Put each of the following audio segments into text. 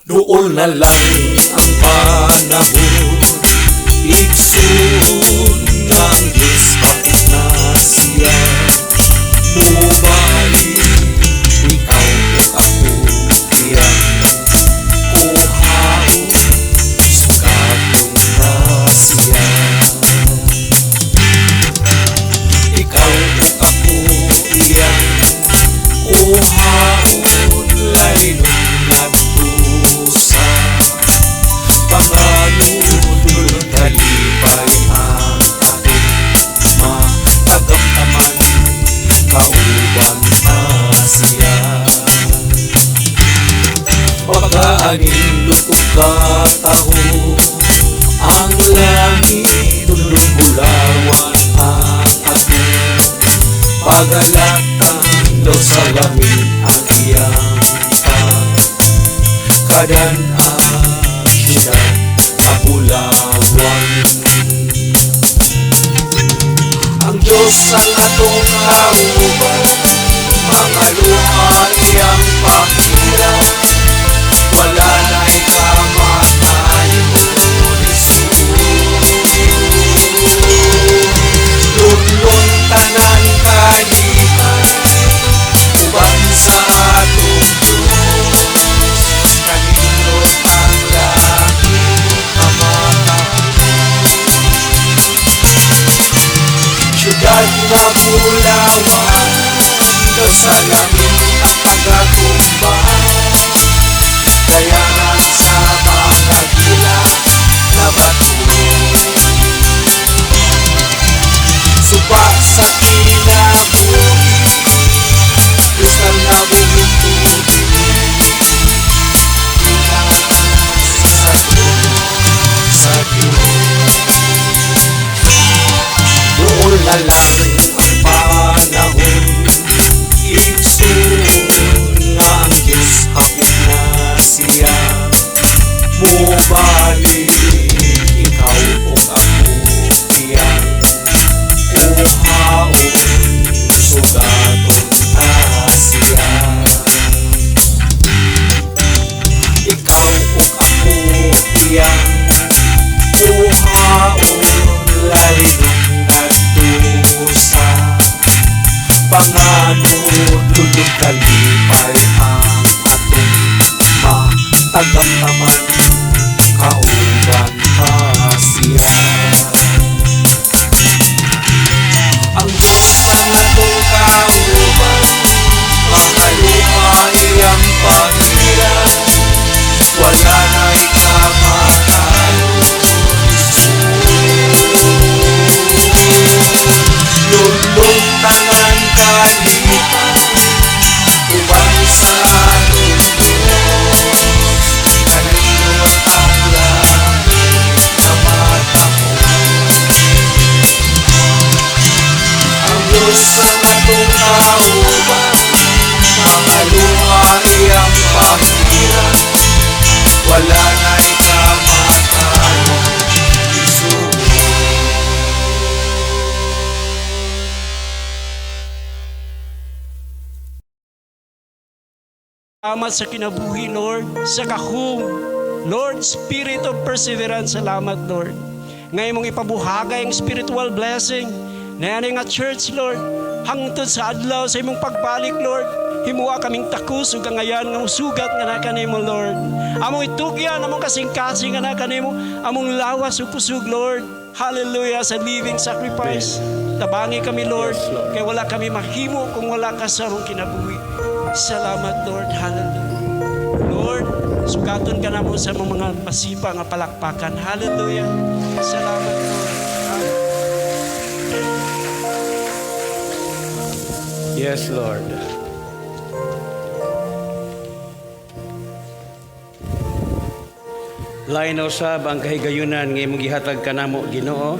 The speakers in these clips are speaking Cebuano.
Duol na lang ang panahon, igsoon, nga ang Diyos hapit na siya mubalik. Ikaw ug ako iyang kuhaon, sugaton ta siya. Ikaw ug ako iyang kuhaon, laynon nagtusa panganod, kalipay ang atong matagamtaman, kauban ta siya. Pagkaanindot ug kataho ang langit, dulong bulawan ang atong pagalatan, daw salamin ang iyang pagkadan-an, syudad nga bulawan. Ang Diyos ang atong kauban, mga luha iyang pahira, wala na'y kamatayon, igsoon. Lunlon tanan kalipay, uban sa atong Diyos, kanindot ang langit nga matahom. Syudad nga bulawan, daw salamin ang kagatumba, dayanan sa mga gila na bato. Suba sa kinabuhi, kristal nga buhing tubig, gikan sa trono sa Diyos. Duol na lang ang panahon, igsoon, nga ang Diyos hapit na siya mubalik. Ikaw ug ako iyang kuhaon, sugaton ta siya. Ikaw ug ako iyang kuhaon, laynon nagtusa panganod, dulong kalipay ang atong matagamtaman, kauban ta siya. Ang Diyos ang atong kauban, mga luha iyang pahira, wala na'y kamatayon, igsoon. Lunlon tanan kalipay, uban sa atong Diyos, kanindot ang langit nga matahom. Ang Diyos ang atong kauban, mga luha iyang pahira, wala na'y kamatayon, igsoon. Salamat sa kinabuhi, Lord, sa gahom. Lord, Spirit of Perseverance, salamat, Lord. Ngayon mong ipabuhagay ang spiritual blessing na yan nga church, Lord. Hangtod sa adlaw sa imong pagbalik, Lord. Himua kaming takos ug kangayan nga musugat nga naka nimo, Lord. Among itugyan, among kasing-kasing nga naka nimo, among lawas ug kusog, Lord. Hallelujah sa living sacrifice. Tabangi kami, Lord, Yes, Lord. Kay wala kami mahimo kung wala ka sa among kinabuhi. Salamat, Lord. Hallelujah. Lord, sugaton ka namo sa mga masipa nga palakpakan. Hallelujah. Salamat, Lord. Amen. Yes, Lord. Lain na usab ang kahigayunan nga imong gihatag kanamo, Ginoo,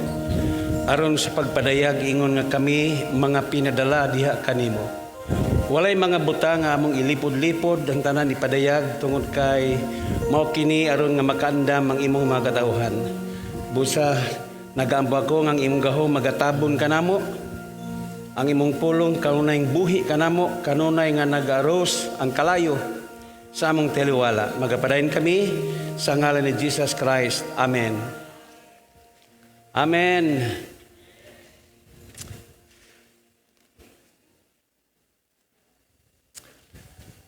aron sa pagpadayag ingon nga kami mga pinadala diha kanimo. Walay mga butang nga among ilipod-lipod, ang tanan ipadayag tungod kay mao kini aron nga makaandam ang imong mga katawhan. Busa nagaampo ako nga ang imong gahom magatabon kanamo, ang imong pulong kanunay buhi kanamo, kanunay nga nag-aros ang kalayo. sa among taliwala. Magapadayon kami sa ngalan ni Jesus Christ. Amen. Amen.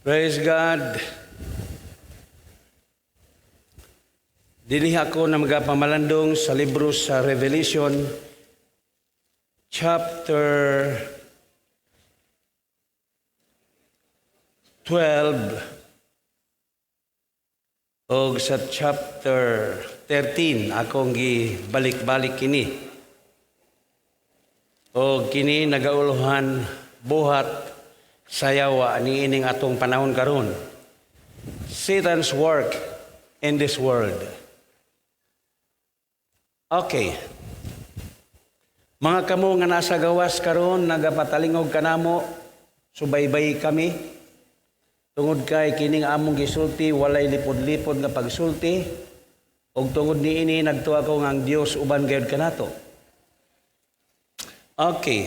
Praise God. Dinhi ako na magapamalandong sa libro sa Revelation chapter 12 og sa chapter 13 akong gibalik-balik kini. Og kini nagauluhan buhat sa yawa niining atong panahon karon. Satan's work in this world. Okay. Mga kamo nga nasa gawas karon, nagapatalingog kanamo, subaybay kami. Tungod kay kining among gisulti walay lipod-lipod nga pagsulti ug tungod niini nagtuo ko nga ang Dios uban gayud kanato. Okay.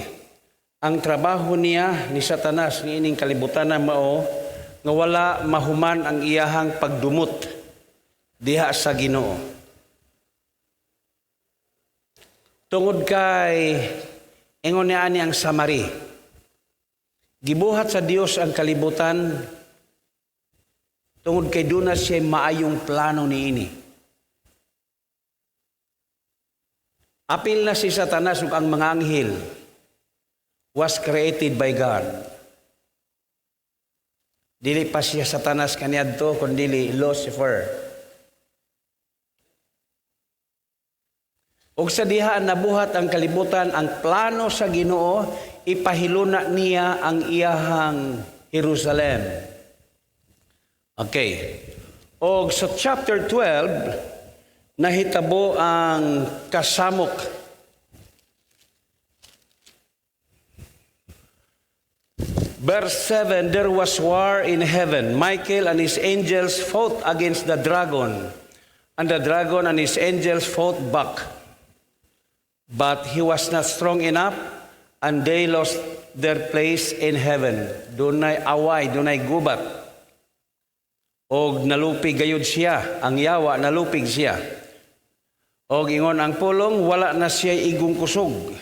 Ang trabaho niya ni Satanas niining kalibutan na mao nga wala mahuman ang iyahang pagdumot diha sa Ginoo. Tungod kay ingon niya ani ang summary. Gibuhat sa Dios ang kalibutan tungod kay duna siya maayong plano niini. Apil na si Satanas ug ang mga anghel was created by God. Dili pa siya Satanas kaniadto kundi Lucifer. Ug sa diha nabuhat ang kalibutan, ang plano sa Ginoo, ipahiluna niya ang iyahang Jerusalem. Okay. Og sa chapter 12, nahitabo ang kasamok. Verse 7, there was war in heaven. Michael and his angels fought against the dragon, and the dragon and his angels fought back. But he was not strong enough, and they lost their place in heaven. Dunay away, dunay gubat. Og nalupig gayud siya, ang yawa nalupig siya. Og ingon ang pulong, wala na siya igong kusog.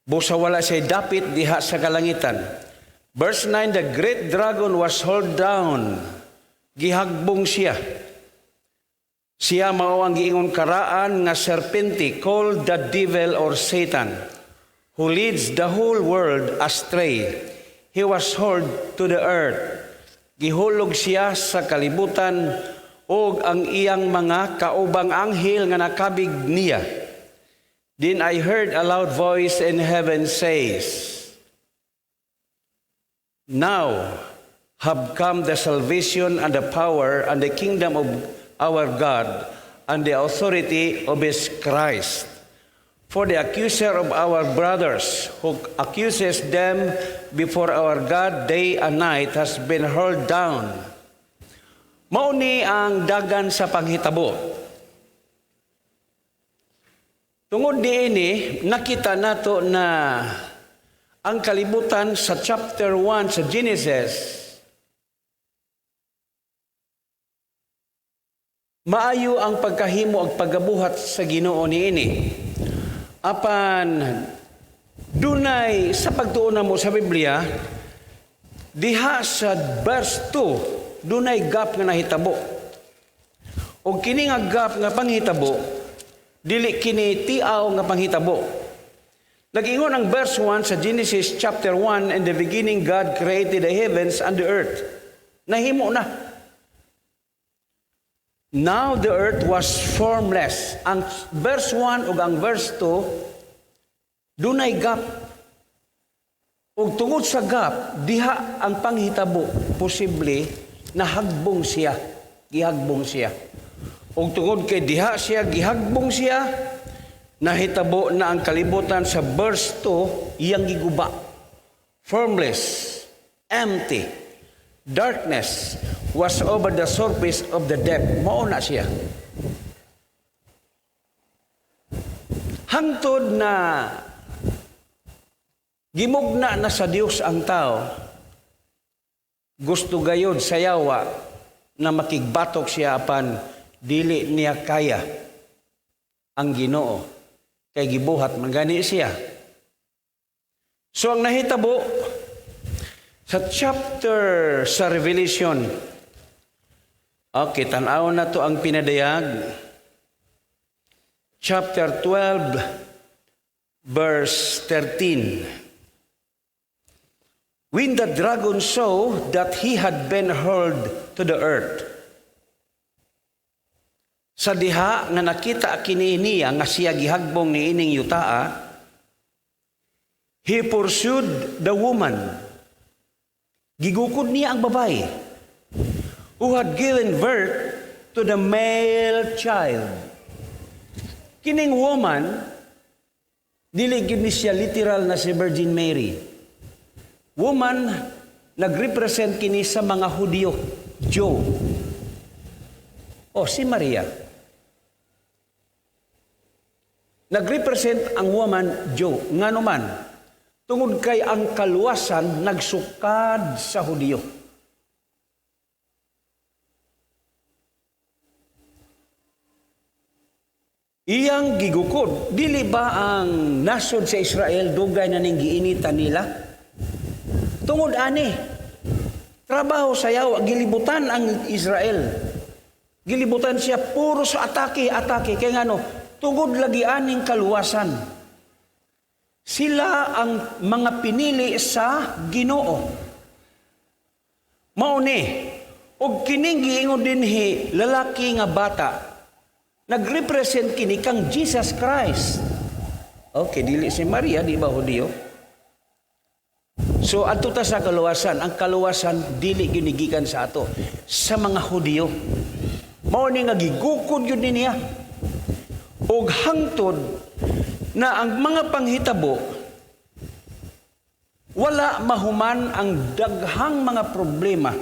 Busa wala siya dapit diha sa kalangitan. Verse 9, the great dragon was hauled down. Gihagbong siya. Siya mao ang giingon karaan nga serpente, called the devil or Satan, who leads the whole world astray. He was hauled to the earth. Gihulog siya sa kalibutan og ang iyang mga kaubang anghel nga nakabig niya. Then I heard a loud voice in heaven says, now have come the salvation and the power and the kingdom of our God and the authority of His Christ. For the accuser of our brothers, who accuses them before our God day and night, has been hurled down. Mao ni ang dagan sa panghitabo. Tungod niini, nakita nato na ang kalibutan sa chapter 1 sa Genesis, maayo ang pagkahimo ag paggabuhat sa Ginoo niini. Apan dunay sa pagtuon namo sa Biblia, diha sa verse 2 dunay gap nga nahitabo. Og kini nga gap nga panghitabo, dili kini tiaw nga panghitabo. Nag-ingon ang verse 1 sa Genesis chapter 1, in the beginning God created the heavens and the earth. Nahimo na. Now the earth was formless. Ang verse 1 ug ang verse 2, dunay gap. Ug tungod sa gap, diha ang panghitabo, posible nahagbong siya, gihagbong siya. Ug tungod kay diha siya, gihagbong siya, nahitabo na ang kalibutan sa verse 2, iyang giguba. Formless, empty, darkness was over the surface of the depth. Mao na siya. Hangtod na gimugna na sa Dios ang tao, gusto gayod sa yawa na makigbatok siya, apan dili niya kaya ang Ginoo kay gibuhat man gani siya. So ang nahitabo sa chapter sa Revelation, okay, tan-aw na to ang pinadayag. Chapter 12, verse 13. When the dragon saw that he had been hurled to the earth. Sa diha nga nakita kini niya nga siya gihagbong ni ining yutaa, he pursued the woman. Gigukod niya ang babae who had given birth to the male child. Kining woman, dili gyud ni siya literal na si Virgin Mary. Woman, nagrepresent kini sa mga Hudyo, Jew. O si Maria. Nagrepresent ang woman, Jew. Ngano man, tungod kay ang kaluwasan nagsukad sa Hudyo. Iyang gigukod, dili ba ang nasod sa Israel dugay na ning giinitan nila? Tungod ani, trabaho sa yawa, gilibutan ang Israel. Gilibutan siya puro sa atake, atake. Kaya ngano, tungod lagi aning kaluwasan. Sila ang mga pinili sa Ginoo. Mao ni, og kining giingon dinhi lalaki nga bata, nagrepresent kini kang Jesus Christ. Okay, dili si Maria, di ba Hudiyo? So adto ta sa kaluwasan, ang kaluwasan dili gyud gikan sa ato, sa mga Hudiyo. Mao ni nga gigukod gyud ni niya. Og hangtod na ang mga panghitabo wala mahuman ang daghang mga problema.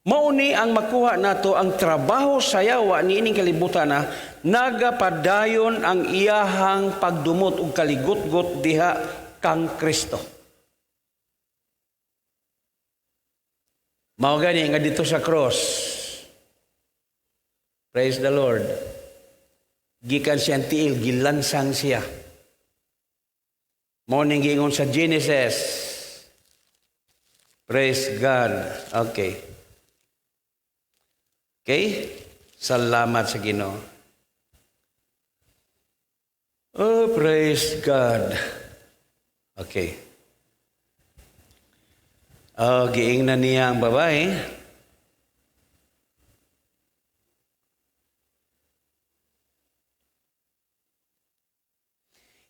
Mao ni ang makuha nato ang trabaho sa yawa niining kalibutan na nagapadayon ang iyahang pagdumot ug kaligutgot diha kang Kristo. Mao gani nga dito sa cross. Praise the Lord. Gikan siyang tiil, gilansang siya. Mao ning giingon sa Genesis. Praise God. Okay. Okay? Salamat sa Ginoo. Oh, praise God. Okay. Oh, giingnan niya ang babae.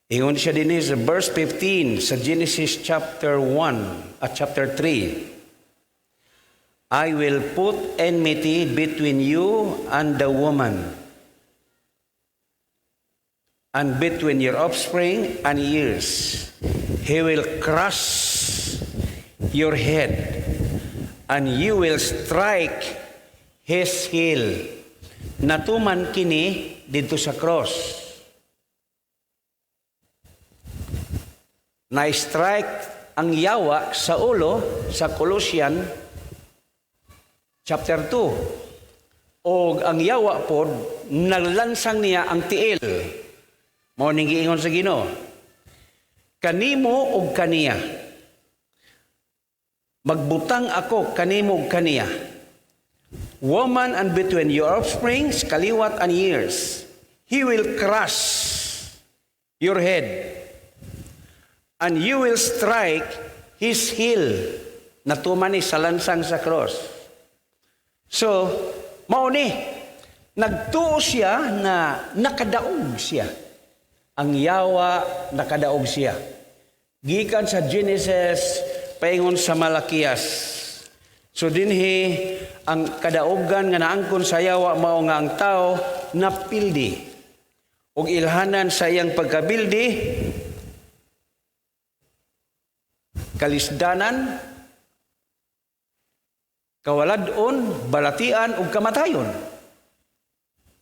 Ingon siya din sa verse 15 sa Genesis chapter 1 at chapter 3. I will put enmity between you and the woman, and between your offspring and yours. He will crush your head, and you will strike his heel. Natuman kini dito sa cross. Na-strike ang yawa sa ulo sa Colossian chapter 2. Og ang yawa pod naglansang niya ang tiil. Mao ning giingon sa Ginoo. Kanimo og kaniya. Magbutang ako kanimo og kaniya. Woman, and between your offsprings, kaliwat and years, he will crush your head, and you will strike his heel. Natuman ni sa lansang sa cross. So, mao ni, nagtuo siya na nakadaog siya. Ang yawa, nakadaog siya. Gikan sa Genesis, paingon sa Malakias. So dinhi, ang kadaogan nga naangkon sa yawa mao nga ang tao napildi. Og ilhanan sa iyang pagkabildi, kalisdanan, kawaladon, balatian ug kamatayon.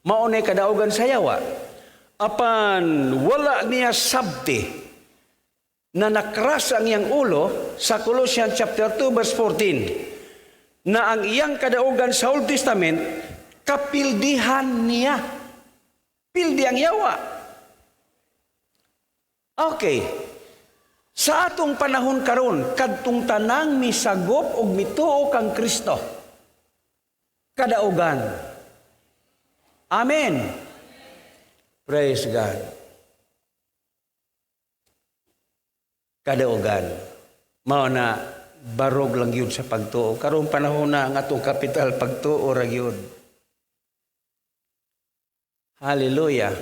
Mao ni kadaogan sa yawa. Apan wala niya sabti na nakras ang iyang ulo sa Colossians chapter 2 verse 14. Na ang iyang kadaugan sa Old Testament, kapildihan niya. Pildi ang yawa. Okay. Sa atong panahon karon, kadtong tanang misagop og mituo kang Kristo, kadaugan. Amen. Praise God. Kadaugan. Mao na barog lang yun sa pagtuo. Karong panahon na ang atong kapital, pagtuo ra gyud. Hallelujah.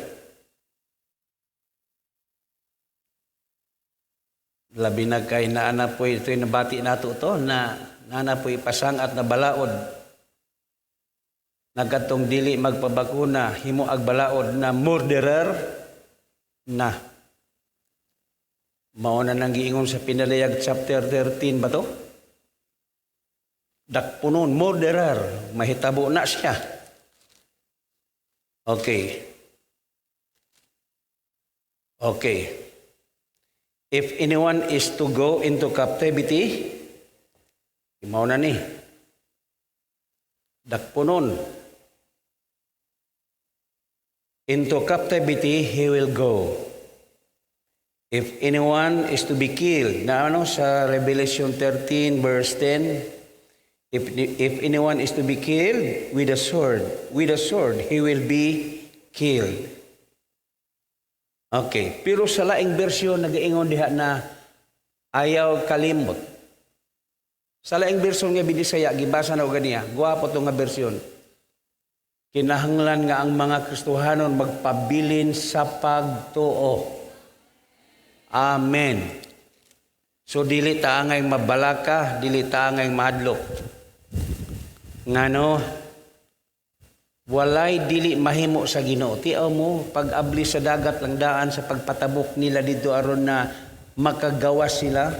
Labi na kay naana po ito, nabati nato to na naana po ipasang at nabalaod. Nagkatong dili magpabakuna, himo ag balaod na murderer na. Mao na nang giingon sa Pinalayag chapter 13 ba to? Dakpunon, murderer, mahitabo na siya. Okay. Okay. If anyone is to go into captivity, mao na ni. Dakpunon. Into captivity, he will go. If anyone is to be killed, na ano sa Revelation 13 verse 10, if anyone is to be killed with a sword, he will be killed. Okay, pero sa laing bersyon nagaingon diha na ayaw kalimot. Sa laing bersyon nga Binisaya gibasa na og ganiya, gwapo to nga bersyon. Kinahanglan nga ang mga Kristohanon magpabilin sa pagtuo. Amen. So dili ta angay mabalaka, dili ta angay mahadlok. Ngano walay dili mahimo sa Ginoo. Tiaw mo pag-abli sa dagat lang daan sa pagpatabok nila didto aron na makagawas sila.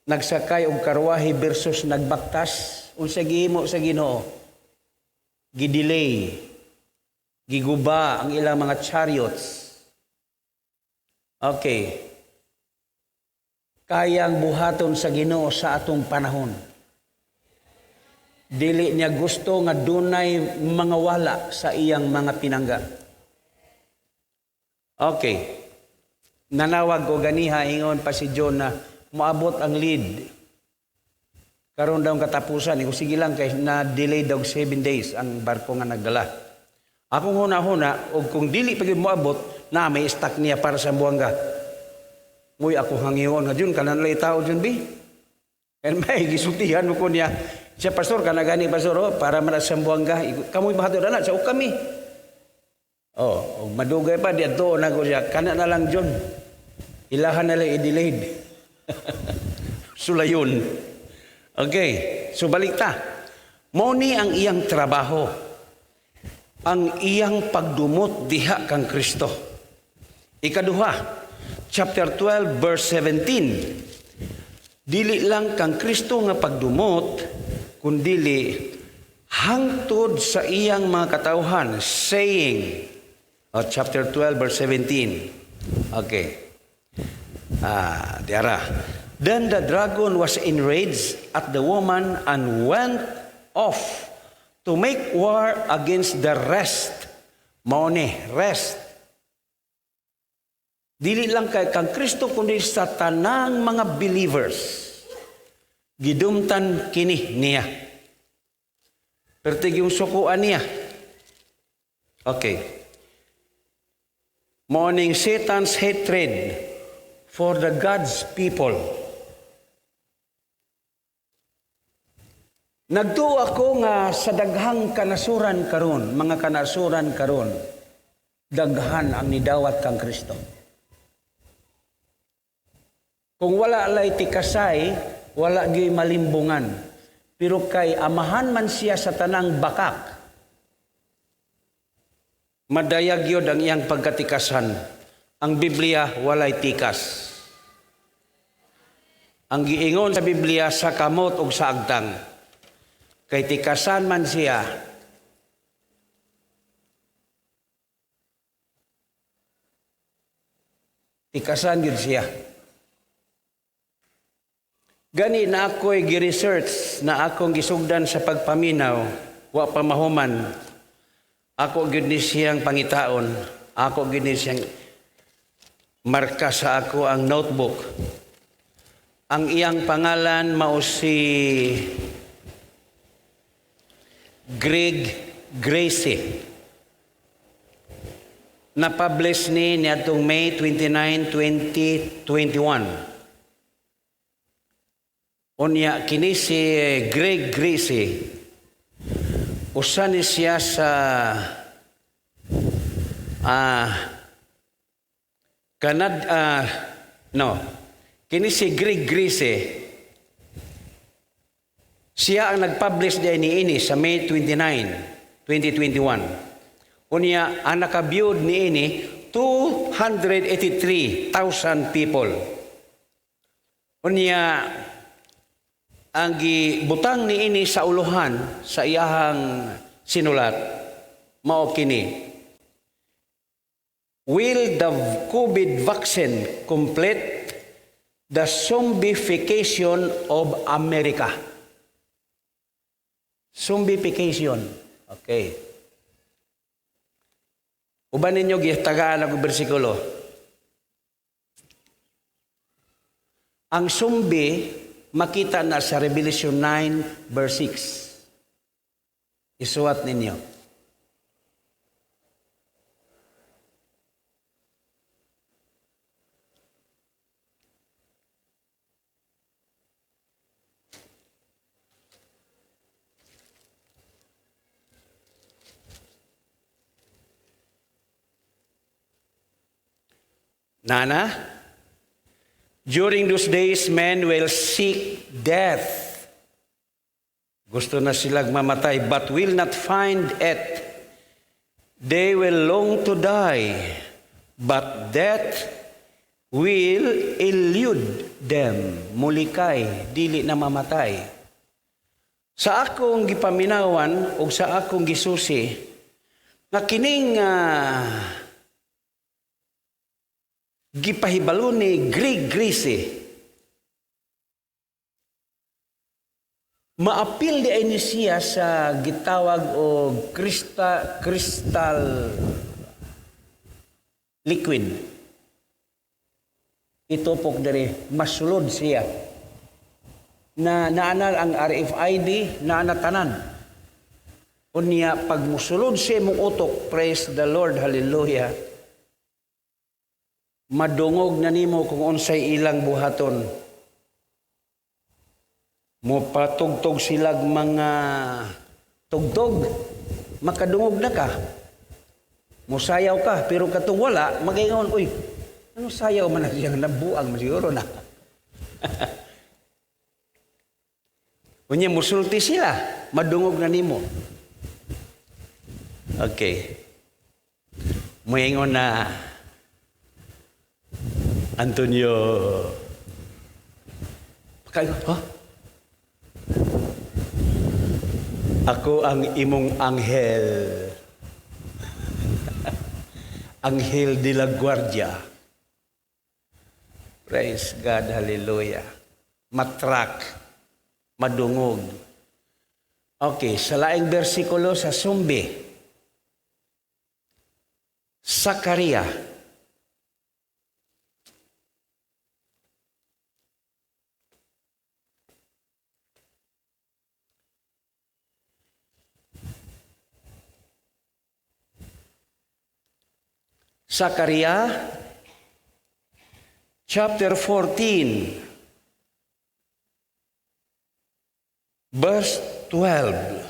Nagsakay og karwahe versus nagbaktas. Unsa gihimo sa Ginoo? Gidelay. Giguba ang ilang mga chariots. Okay. Kayang buhaton sa Ginoo sa atong panahon. Dili niya gusto nga dunay mga wala sa iyang mga pinangga. Okay. Nanawag ko ganiha, ingon pa si John na moabot ang lead. Karon daw ang katapusan, iko sige lang kay na delay daw 7 days ang barko nga nagdala. Akong huna-huna og kung dili pa gyud moabot, na may stock niya para sa buwangga. Muy ako hangyon nga Jun, kanan lay tao Jun bi. And may gisultihan mo ko niya. Siya pastor, kana gani pastor, oh, para man sa buwangga. Kamoy bahato na sa kami. Oh, og madugay pa diadto na ko siya. Kana na lang Jun. Ilahan na lang i-delayed. Sulayon. Okay, so balik ta. Mao ni ang iyang trabaho. Ang iyang pagdumot diha kang Kristo. Ikaduha, chapter 12 verse 17. Dili lang kang Kristo nga pagdumot, kundili hangtod sa iyang mga katawhan, saying, oh, chapter 12 verse 17. Okay. Diara. Then the dragon was enraged at the woman and went off to make war against the rest. Mao ni, rest. Dili lang kay kang Kristo kundi sa tanang mga believers. Gidumtan kini niya. Pertig yung sukuan niya. Okay. Morning Satan's hatred for the God's people. Nagtuo ako nga sa daghang kanasuran karon, mga kanasuran karon, daghan ang nidawat kang Kristo. Kung wala lay tikasay, wala gyud malimbungan. Pero kay amahan man siya sa tanang bakak, madayag yun ang iyang pagkatikasan. Ang Biblia walay tikas. Ang giingon sa Biblia sa kamot ug sa agtang. Kay tikasan man siya, tikasan gyud siya. Gani na ako'y gi-research na akong gisugdan sa pagpaminaw, wa pa mahuman. Ako gyud ni siyang pangitaon, ako gyud ni siyang marka sa ako ang notebook. Ang iyang pangalan mao si Greg Gracie. Na-publish ni niadtong May 29, 2021. Unya kini si Greg Gracie, usa ni siya sa Canada, no, kini si Greg Gracie, siya ang nag-publish diay niini sa May 29, 2021. Unya ang naka-viewed niini 283,000 people. Unya ang gibutang niini sa uluhan sa iyahang sinulat mao kini: "Will the COVID vaccine complete the zombification of America?" Zombification. Okay. Uban ninyo gitagaan ako bersikulo. Ang zombie makita na sa Revelation 9 verse 6. Isuwat ninyo. Nana, during those days, men will seek death. Gusto na silang mamatay, but will not find it. They will long to die, but death will elude them. Mulikay, dili na mamatay. Sa akong gipaminawan o sa akong gisusi, nga kining gipahibalo ni Greg Gracie, maapil diay ni siya sa gitawag og crystal liquid. Itupok diri, masulod siya. Na naanal ang RFID, naana tanan. Unya, pag musulod siya imong utok, praise the Lord, hallelujah. Madungog na nimo kung unsay ilang buhaton. Mopatugtog silag mga tugtog, makadungog na ka. Musayaw ka, pero katong wala, magaingon, "Uy, ano sayaw man na siyang nabuang, siguro na." Unya, musulti sila, madungog na nimo. Okay. Muingon na, "Antonio." Pagkain, ha? "Ako ang imong anghel. Anghel de la Guardia." Praise God, hallelujah. Matrak, madungog. Okay, sa laing bersikulo sa zombie. Sakaria. Zechariah chapter 14 verse 12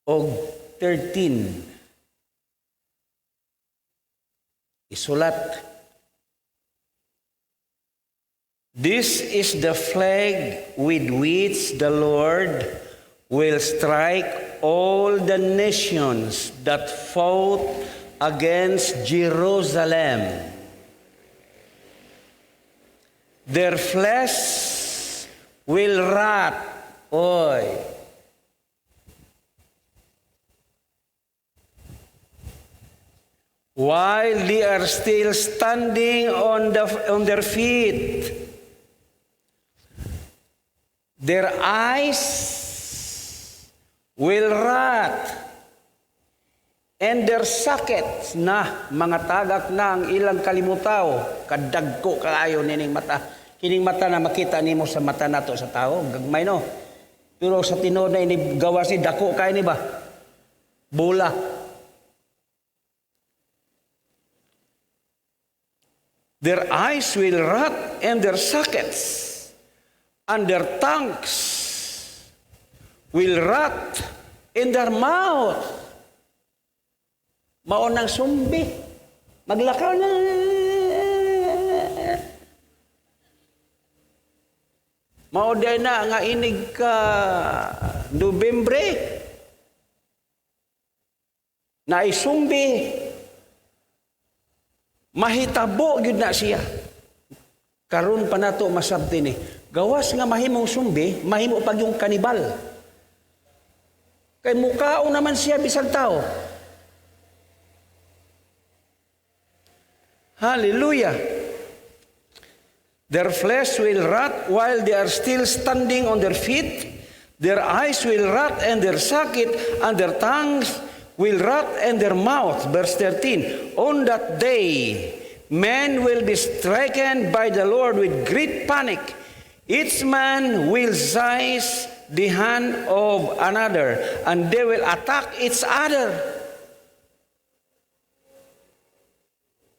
o 13. Isulat. This is the plague with which the Lord will strike all the nations that fought against Jerusalem. Their flesh will rot. Oy. While they are still standing on their feet, their eyes will rot and their sockets na mga tagak na ang ilang kalimutaw. Kadagko kaayo nining mata. Kining mata na makita nimo sa mata nato sa tao, gagmay, no? Pero sa tinuod na ini gawas ni dako kay ni ba? Bola. Their eyes will rot and their sockets, and their tongues will rot in their mouth. Mao nang sumbi. Maglakaw na. Mao day na nga inig ka Nobyembre. Na isumbi. Mahitabo gyud na siya. Karon pa nato masabti ni. Gawas nga mahimong sumbi, mahimo pag yung kanibal. Kay mukao naman siya bisag tao. Hallelujah. Their flesh will rot while they are still standing on their feet. Their eyes will rot and their socket, and their tongues will rot in their mouth. Verse 13. On that day, men will be stricken by the Lord with great panic. Each man will seize the hand of another, and they will attack each other.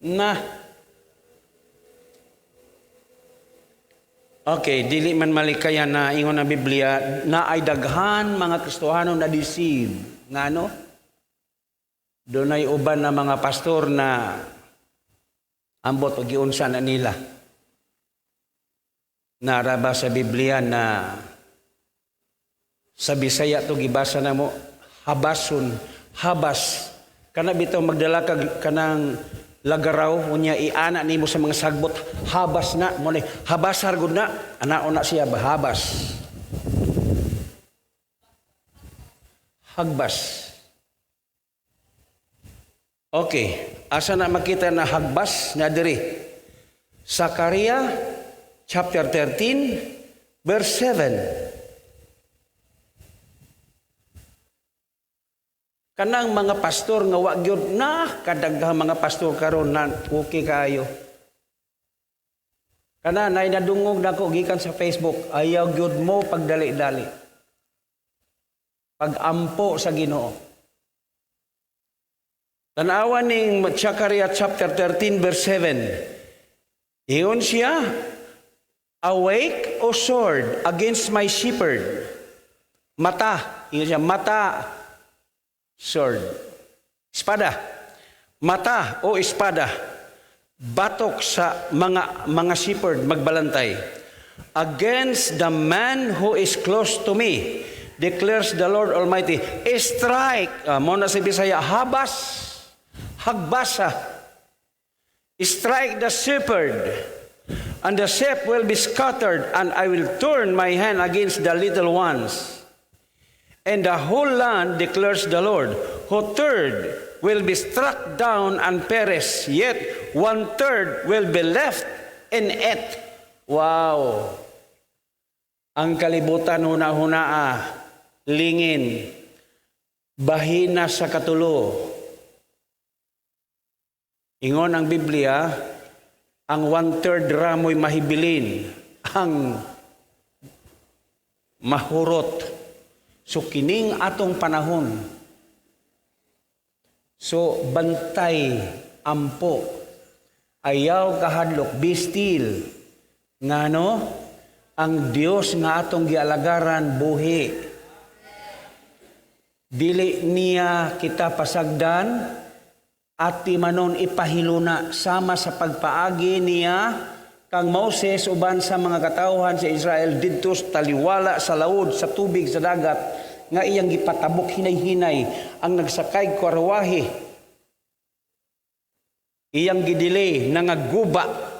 Na. Okay, dili man malikayan na ingon ang Biblia na ay daghan mga Kristohano na deceive. Ngano? Dunay uban na mga pastor na ambot og giunsa na nila. Naraba sa Biblia na sa Bisaya to gibasa na mo habason, habas. Kana bitaw magdala kag kanang lagaraw unya iana nimo sa mga sagbot, habas na mo ni habasar gud na anao na siya ba habas. Hagbas. Okay, asa na makita na hagbas na diri? Zechariah chapter 13 verse 7. Kanang mga pastor nga wa gyud na kadaghang mga pastor karon na okay kaayo. Kana nay nadungog nako gikan sa Facebook, ayaw gyud mo pagdali-dali. Pagampo sa Ginoo. Tanawa ning Zechariah chapter 13 verse 7. Ingon siya, awake, O sword, against my shepherd. Mata, ingon siya, mata, sword. Espada. Mata o espada. Batok sa mga shepherd magbalantay. Against the man who is close to me, declares the Lord Almighty. Strike, mo na sa Bisaya, habas, hagbasa. Strike the shepherd, and the sheep will be scattered, and I will turn my hand against the little ones. And the whole land, declares the Lord, who third will be struck down and perish, yet one-third will be left in it. Wow! Ang kalibutan huna-hunaa, lingin, bahina sa katulo. Ingon ang Biblia, ang one-third ramoy mahibilin, ang mahurot. So kining atong panahon. So bantay, ampo, ayaw kahadlok, be still. Ngano? Ang Dios nga atong gialagaran buhi. Dili niya kita pasagdan, ati manon ipahiluna sama sa pagpaagi niya kang Moses uban sa mga katawhan sa Israel didto sa taliwala sa laod sa tubig sa dagat nga iyang gipatabok hinay-hinay ang nagsakay karwahe iyang gidili nangaguba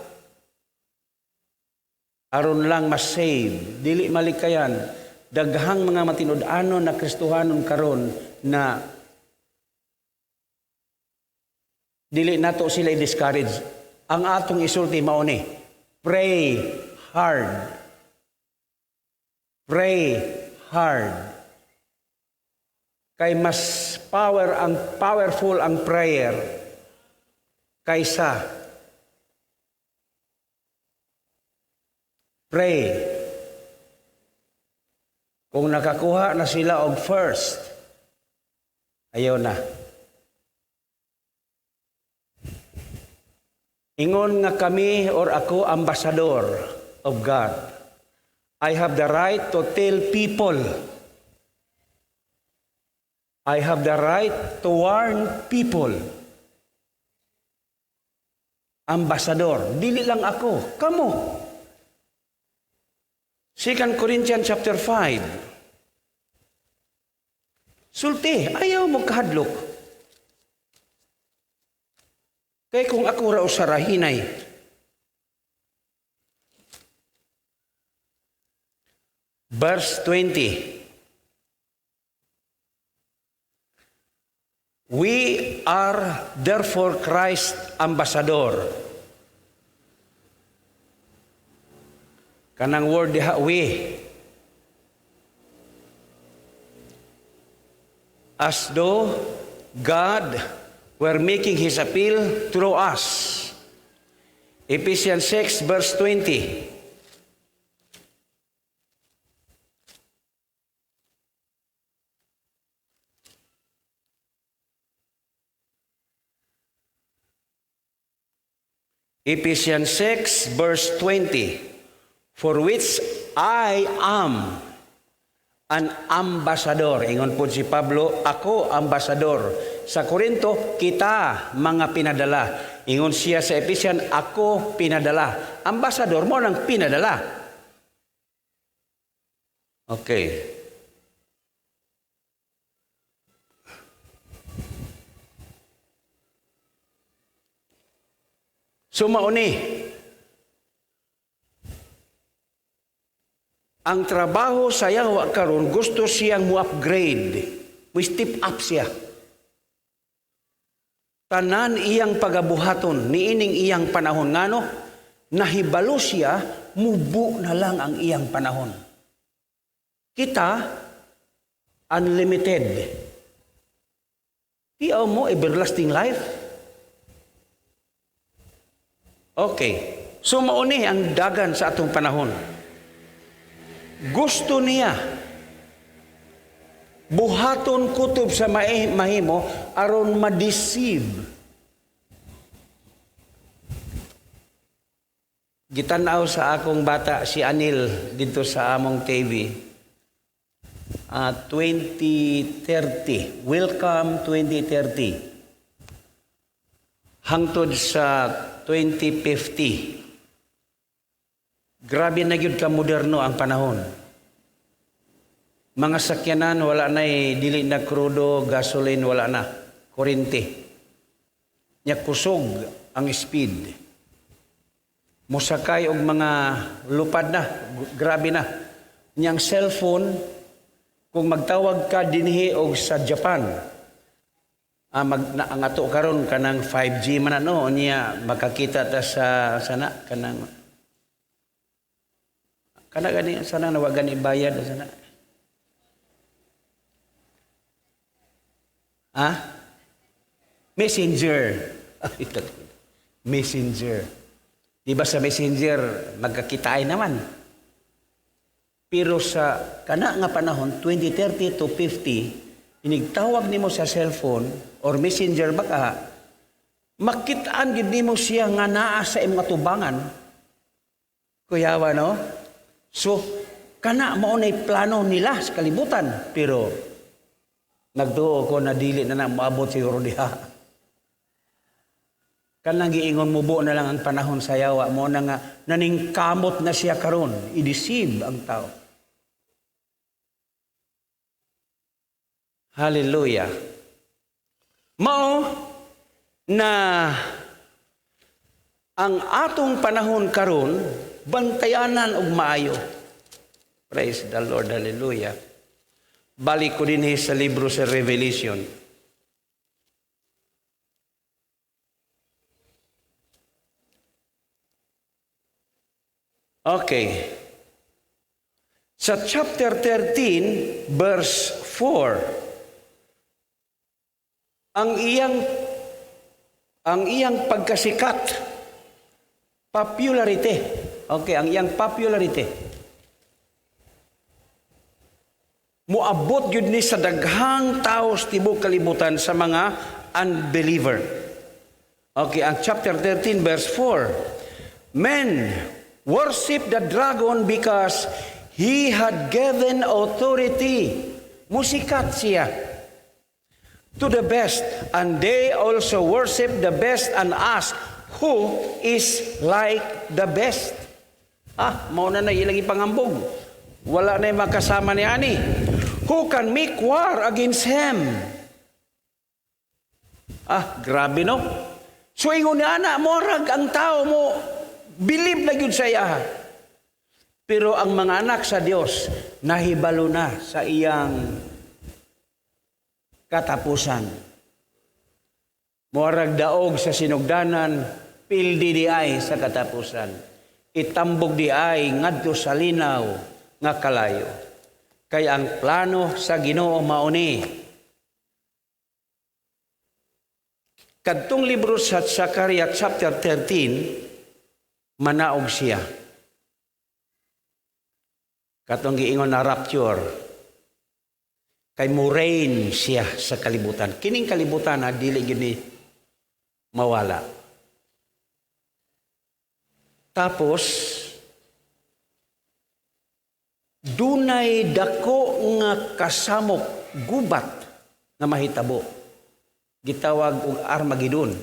aron lang ma-save. Dili malikayan daghang mga matinud-anon na Kristohanon karon na Dili nato sila i-discourage. Ang atong isulti mao ni, pray hard. Pray hard. Kay mas powerful ang prayer kaysa pray. Kung nakakuha na sila og first, ayaw na. Ingon nga kami or ako ambassador of God. I have the right to tell people. I have the right to warn people. Ambassador, dili lang ako, kamo. 2 Corinthians chapter 5. Sulti, ayaw mo kahadlok. Kay kung ako ra usa ra hinay. Verse 20. We are therefore Christ's ambassador. Kanang word diha, we. As though God were making His appeal through us. Ephesians 6 verse 20. Ephesians 6 verse 20. For which I am an ambassador. Ingon po si Pablo, ako ambassador. Sa Korinto, kita mga pinadala. Ingon siya sa Ephesians, ako pinadala. Ambassador mo nang pinadala. Okay. So mauni, ang trabaho sa yawa karon gusto siyang mo-upgrade, mo-step up siya. Tanan iyang pagabuhaton niining iyang panahon ngano nahibalo siya mubo na lang ang iyang panahon. Kita unlimited. Tiyaw mo everlasting life. Okay. So mauni ang dagan sa atong panahon. Gusto niya buhaton kutob sa mahimo aron ma-deceive. Gitan-aw sa akong bata si Anil dito sa among TV. 2030. Welcome 2030. Hangtod sa 2050. Grabe na gyud ka moderno ang panahon. Mga sakyanan wala na dili na krudo, gasoline wala na, kuryente. Nya kusog ang speed. Mosakay og mga lupad na, grabe na. Nyang cellphone, kung magtawag ka dinhi og sa Japan, ang ato karon kanang 5G man ano, niya makakita ta sa sana kanang kana gani sana na wa gani bayad sana. Ha? Messenger. Messenger. Di ba sa Messenger magkakitaay naman? Pero sa kana nga panahon 2030 to 50, inigtawag nimo sa cellphone or messenger baka makitaan gid nimo siya nga naa sa imong atubangan. Kuyawa no? So kana mao nay plano nila sa kalibutan, pero nagduo ko na dili na na moabot siguro diha. Kanang giingon mubo na lang ang panahon sa yawa mo na nga naningkamot na siya karon, i-deceive ang tao. Hallelujah. Mao na ang atong panahon karon bantayanan og maayo. Praise the Lord. Hallelujah. Balik ko dinhi sa libro sa Revelation. Okay. Sa chapter 13, verse 4, ang iyang pagkasikat, popularity. Okay, ang iyang popularity. Moabot gyud ni sa daghang tao sa tibuok kalibutan, sa mga unbeliever. Okay, ang chapter 13 verse 4. Men worship the dragon because he had given authority. Musikat siya to the beast, and they also worship the beast and ask, "Who is like the beast?" Ah, mao na na ilang ipangambog. Wala na makasama ni ani. Who can make war against him? Ah, grabe, no? So ingon ni ana, morag ang tao mo believe na gyud sa iya. Pero ang mga anak sa Dios nahibalo na sa iyang katapusan. Morag daog sa sinugdanan, pildi di ay sa katapusan. Itambog di ay ngadto sa linaw nga kalayo. Kay ang plano sa Ginoo mao ni. Kadtong libro sa Zechariah chapter 13, manaog siya. Katong giingon na rapture. Kay mo reign siya sa kalibutan. Kining kalibutan na dili gyud ni mawala. Tapos dunay dako nga kasamok, gubat nga mahitabo. Gitawag og Armageddon.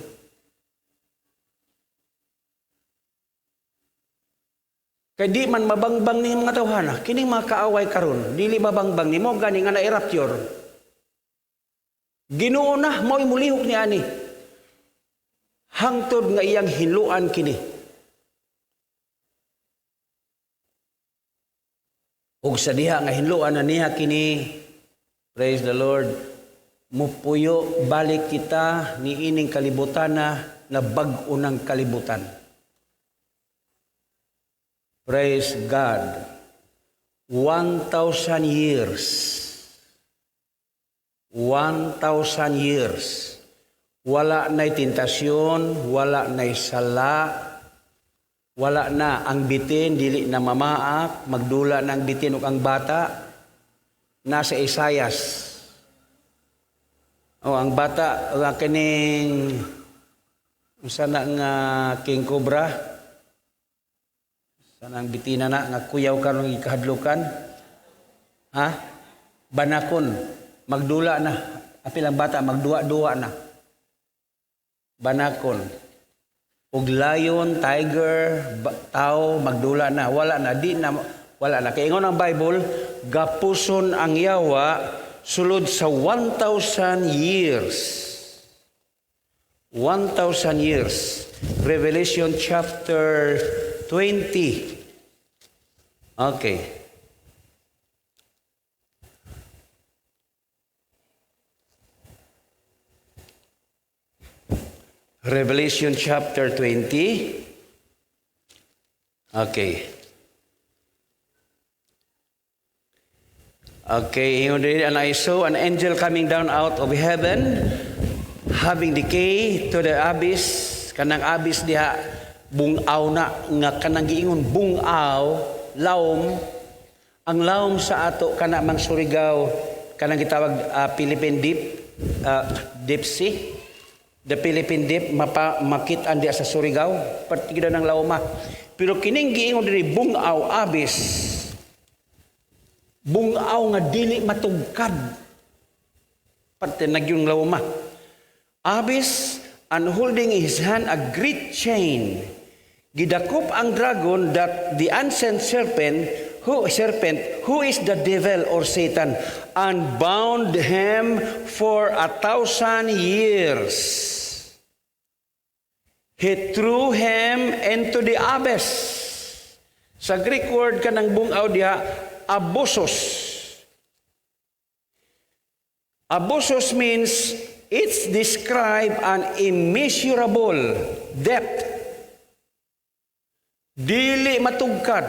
Kay di man mabangbang ni mga tawhana, kining mga kaaway karon, dili mabangbang nimo gani nga na-rapture. Ginoo na mao'y mulihok ni ani. Hangtod nga iyang hiluan kini. Ug sa diha nga hinluan na niya kini, praise the Lord, mupuyo balik kita ni ining kalibutan na na bag-o ng kalibutan. Praise God. 1,000 years. 1,000 years. Wala na'y tentasyon, wala na'y sala, wala na ang bitin, dili na mamaak, magdula na ang bitin ug ang bata. Nasa Isayas. O ang bata, ang kining unsa na nga king cobra? Sana ang bitina na nga kuyaw karon gikahadlukan? Ha? Banakon, magdula na. Apil ang bata magduwa-duwa na. Banakon. Ug lion, tiger, tao magdula na, wala na, di na, wala na. Kay ingon ang Bible, gapuson ang yawa sulod sa 1,000 years. 1,000 years. Revelation chapter 20. Okay. Revelation chapter 20. Okay. Okay, ingon diri, "And I saw an angel coming down out of heaven, having the key to the abyss," kanang abyss diha, bungaw na, nga kanang giingon bungaw, lawom, ang lawom sa ato kana mang Surigao, kanang gitawag Philippine Deep, Deep Sea, the Philippine Deep, mapa, makit-an diha sa Surigao, partida ng lawoma. Pero kining giingon diri bungaw, abyss, bungaw nga dili matugkad. Parte nagyong lawoma. "Abyss, and holding in his hand a great chain. Gidakop ang dragon, that the ancient serpent, who is the devil or Satan, and bound him for 1,000 years. He threw him into the abyss." Sa Greek word kanang bungaw diha, abusos. Abusos means it's describe an immeasurable depth. Dili matugkad.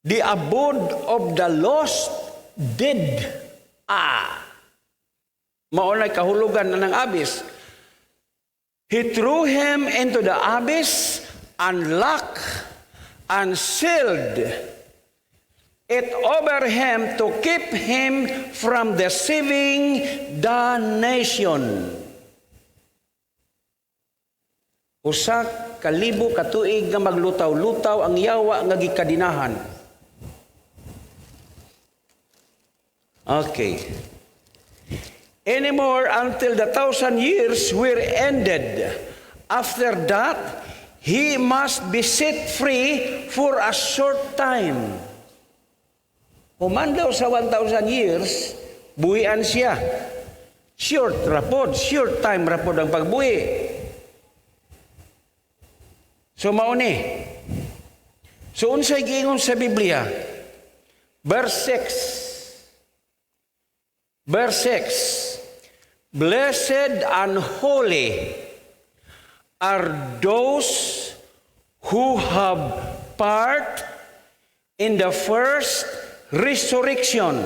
The abode of the lost dead. Ah. Mao na kahulugan na ng abyss. He threw him into the abyss and locked and sealed it over him to keep him from deceiving the nation. 1,000 ka tuig nga maglutaw-lutaw ang yawa nga gikadinahan. Okay. Anymore until the 1,000 years were ended. After that, he must be set free for a short time. Human daw sa 1,000 years, buhian siya. Short rapod, short time rapod ang pagbuhi. So mao ni. So unsay giingon sa Biblia? Verse 6. Verse 6. Blessed and holy are those who have part in the first resurrection.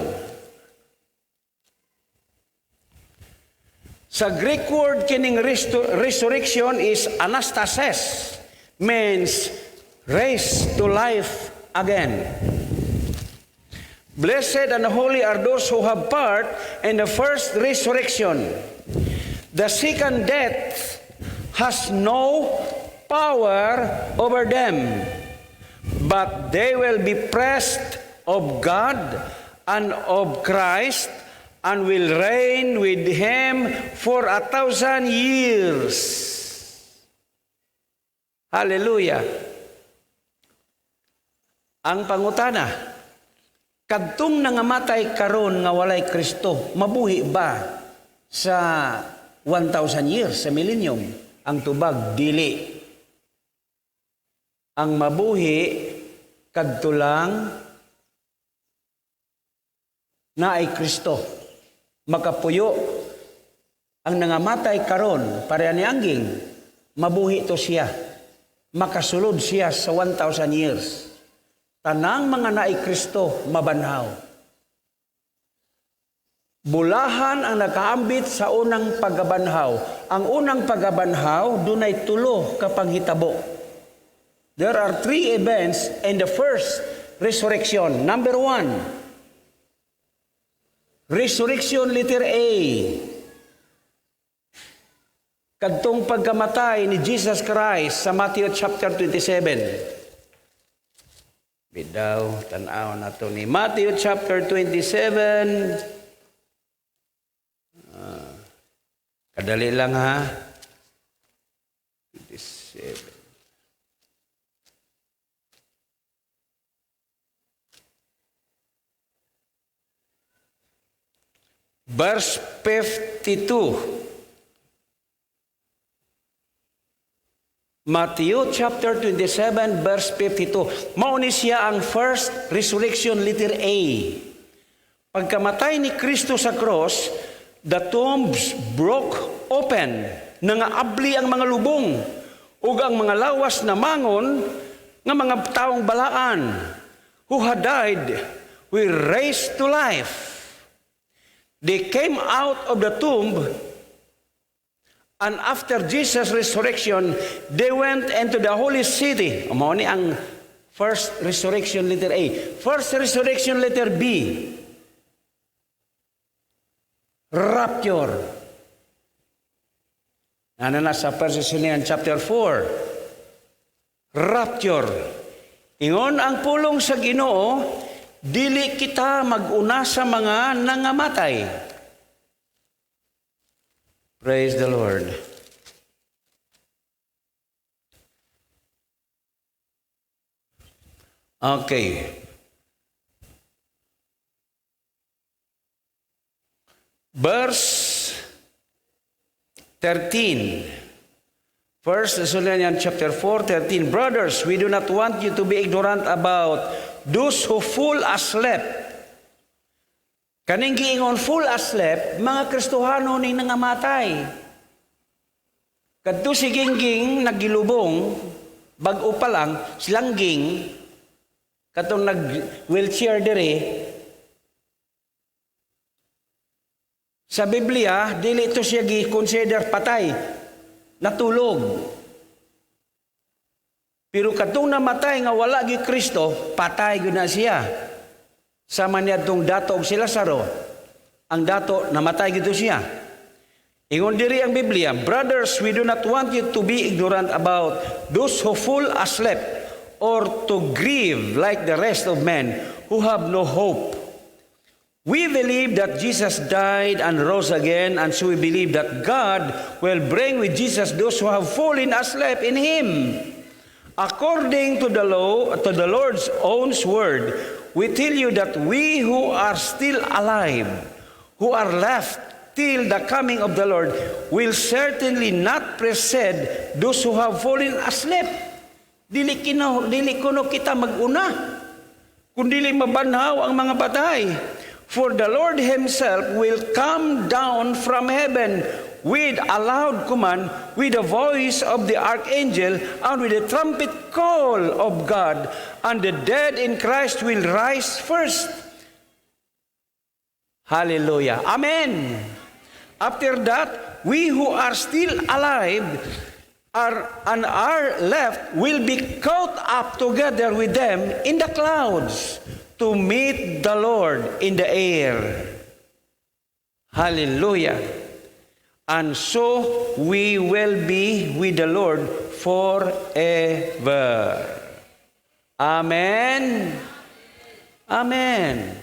Sa Greek word kining resurrection is anastasis, means raised to life again. Blessed and holy are those who have part in the first resurrection. The second death has no power over them, but they will be priests of God and of Christ and will reign with him for 1,000 years. Hallelujah. Ang pangutana, kadtong nangamatay karon nga walay Kristo, mabuhi ba sa 1,000 years, sa millennium? Ang tubag, dili. Ang mabuhi, kadto lang naay Kristo. Makapuyo ang nangamatay karon pareha ni Angging, mabuhi to siya. Makasulod siya sa 1,000 years. Tanang mga naay Kristo mabanhaw. Bulahan ang nakaambit sa unang pagkabanhaw. Ang unang pagkabanhaw, dunay tulo ka panghitabo. There are three events in the first resurrection. Number one, resurrection letter A. Kadtong pagkamatay ni Jesus Christ sa Matthew chapter 27. Bidaw, tanaw na to ni Matthew chapter 27. Ah, kadali lang ha. 27. Verse 52. Matthew chapter 27 verse 52. Mao ni siya ang first resurrection letter A. Pagkamatay ni Kristo sa cross, the tombs broke open. Nangaabli ang mga lubong ug ang mga lawas na mangon nga mga taong balaan who had died were raised to life. They came out of the tomb. And after Jesus' resurrection, they went into the holy city. Mao ni ang first resurrection letter A. First resurrection letter B. Rapture. Ano na sa 1 Thessalonians chapter 4. Rapture. Ingon ang pulong sa Ginoo, dili kita mag-una sa mga nangamatay. Praise the Lord. Okay. Verse 13. First Thessalonians chapter 4, 13. Brothers, we do not want you to be ignorant about those who fall asleep. Kaning giingon fall asleep, mga Kristohano ning nangamatay. Kadto si Gingging nagilubong, Bag-o pa lang, silangging, katong nag wheelchair dire, sa Biblia, dili to siya gi-consider patay. Natulog. Pero katong namatay nga wala gi Kristo, patay gyud na siya. Sama niya tong dato og si Lazaro. Ang dato namatay gyud siya. Ingon diri ang Biblia, "Brothers, we do not want you to be ignorant about those who fall asleep or to grieve like the rest of men who have no hope. We believe that Jesus died and rose again, and so we believe that God will bring with Jesus those who have fallen asleep in Him. According to the law, to the Lord's own word, we tell you that we who are still alive, who are left till the coming of the Lord, will certainly not precede those who have fallen asleep." Dili kino, dili kuno kita mag-una. Kung dili mabanhaw ang mga patay. "For the Lord Himself will come down from heaven with a loud command, with the voice of the archangel, and with the trumpet call of God, and the dead in Christ will rise first." Hallelujah. Amen. "After that, we who are still alive are and are left will be caught up together with them in the clouds to meet the Lord in the air." Hallelujah. "And so we will be with the Lord forever." Amen. Amen.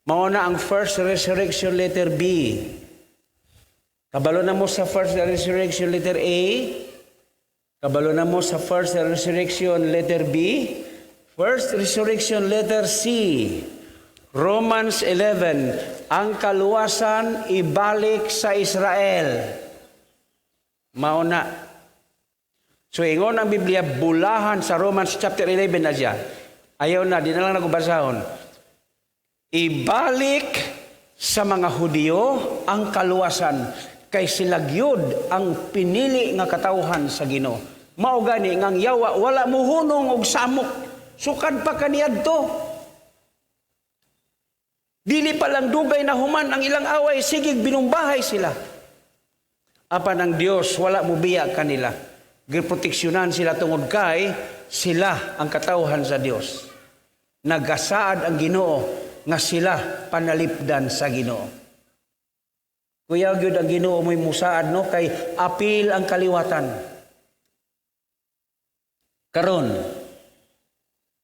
Mao na ang first resurrection, letter B. Kabalo na mo sa first resurrection, letter A. Kabalo na mo sa first resurrection, letter B. First resurrection, letter C. Romans 11, ang kaluwasan ibalik sa Israel. Mao na. So ingon ang Biblia, bulahan sa Romans chapter 11 na siya. Ayaw na, di na lang ako basahon. Ibalik sa mga Hudiyo ang kaluwasan kay sila gyud ang pinili nga katawhan sa Ginoo. Mao gani ngang yawa wala muhunong og samok. Sukad pa kaniadto. Dili pa lang dugay na human ang ilang away, sige binumbahay sila. Apan ang Dios wala mubiya kanila. Giproteksyonan sila tungod kay sila ang katawhan sa Dios. Nagasaad ang Ginoo nga sila panalipdan sa Ginoo. Kuya gyud ang Ginoo mo'y musaad, no, kay apil ang kaliwatan. Karon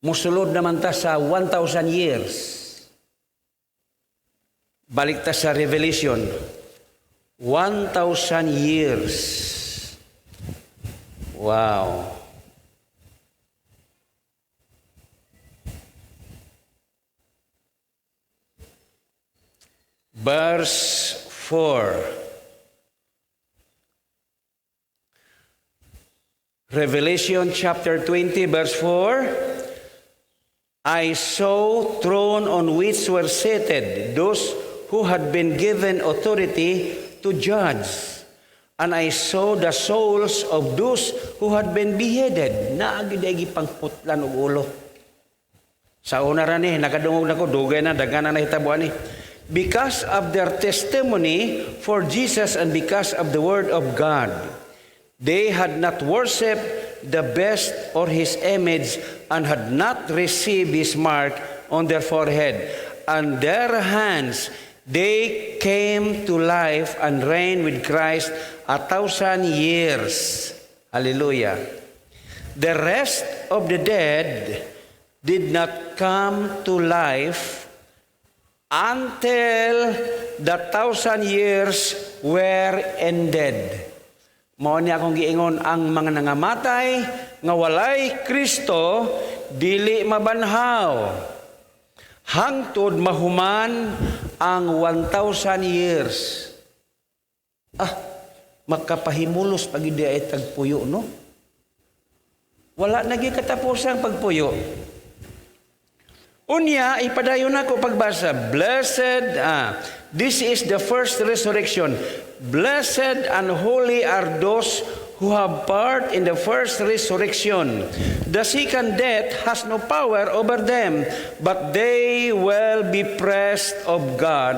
musulod naman ta sa 1,000 years. Balik ta sa Revelation. 1,000 years. Wow. Verse 4. Revelation chapter 20, verse 4. "I saw throne on which were seated those who had been given authority to judge. And I saw the souls of those who had been beheaded." Naa gyud ay gipangputlan og ulo. Sa una ra ni, nakadungog na ko, dugay na, daghan na nahitabo ani. "Because of their testimony for Jesus and because of the word of God. They had not worshipped the beast or his image and had not received his mark on their forehead and their hands. They came to life and reigned with Christ 1,000 years." Hallelujah. "The rest of the dead did not come to life until the 1,000 years were ended." Mao ni akong giingon, ang mga nangamatay nga walay Kristo dili mabanhaw hangtod mahuman ang 1,000 years. Ah, makapahimulos pag hindi ay tagpuyo, no? Wala na gyud katapusang pagpuyo. Unya, ipadayon ako pagbasa. Blessed, this is the first resurrection. "Blessed and holy are those who have part in the first resurrection. The second death has no power over them, but they will be priests of God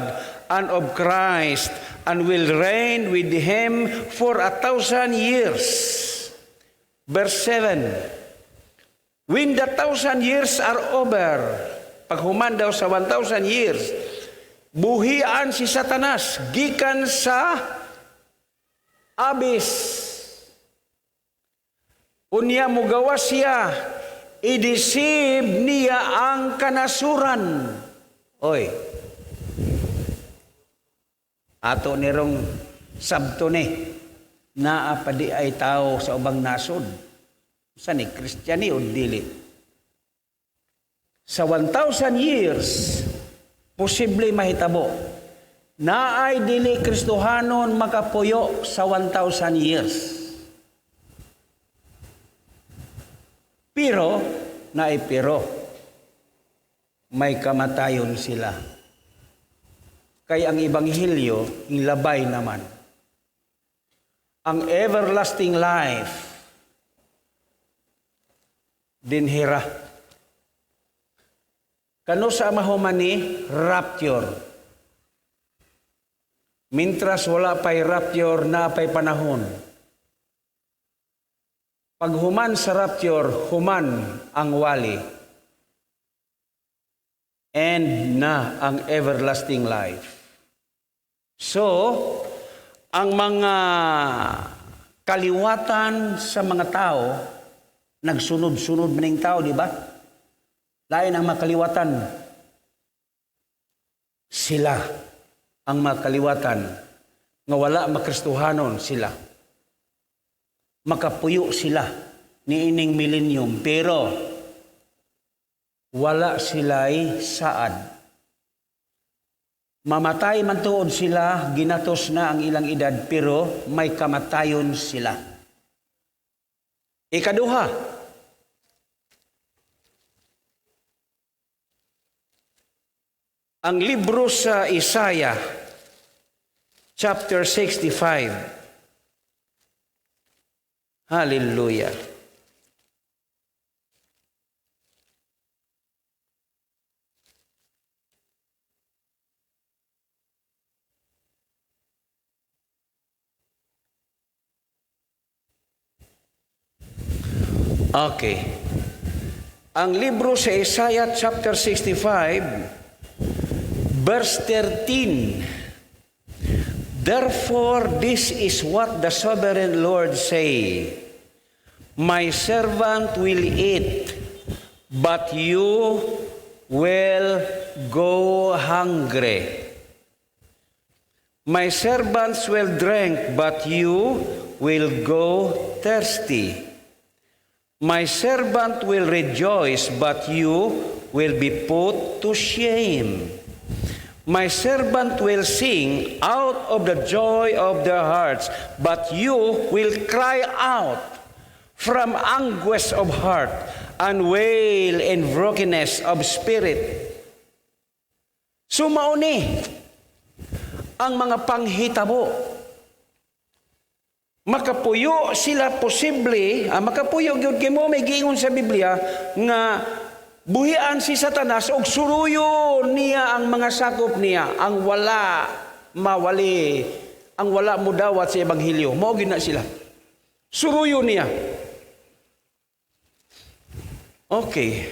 and of Christ and will reign with him for 1,000 years. Verse 7. When the 1,000 years are over, paghuman daw sa 1,000 years, buhian si Satanas gikan sa abyss. Unya mugawas siya, i-deceive niya ang kanasuran. Oy, ato nirong sabto ni, naa pa diay tao sa ubang nasod. Sa ni Kristiyani o dili. Sa 1,000 years, posible mahitabo. Naay dili Kristohanon makapuyo sa 1,000 years. Pero, naay pero, may kamatayon sila. Kay ang Ebanghelyo, labay naman. Ang everlasting life, dinhira. Kano sa mahuman ni rapture. Mintras wala pa'y rapture, naa pa'y panahon. Paghuman sa rapture, human ang wali. And na ang everlasting life. So, ang mga kaliwatan sa mga tao, nagsunod-sunod maning tao, di ba? Lain ang makaliwatan. Sila ang makaliwatan nga wala makristuhanon sila. Makapuyo sila niining millennium, pero wala sila'y saad. Mamatay man tuod sila, ginatos na ang ilang edad, pero may kamatayon sila. Ikaduha, ang libro sa Isaiah, chapter 65. Hallelujah. Okay. Ang libro sa Isaiah chapter 65 verse 13. "Therefore, this is what the sovereign Lord say. My servant will eat, but you will go hungry. My servants will drink, but you will go thirsty. My servant will rejoice, but you will be put to shame. My servant will sing out of the joy of their hearts, but you will cry out from anguish of heart and wail in brokenness of spirit." So mao ni ang mga panghitabo. Makapuyo sila posible, makapuyo gyud kay mo may giingon sa Biblia nga buhian si Satanas og suruyon niya ang mga sakop niya, ang wala mawali, ang wala mudawat sa ebanghelyo. Mao gyud na sila. Suruyon niya. Okay.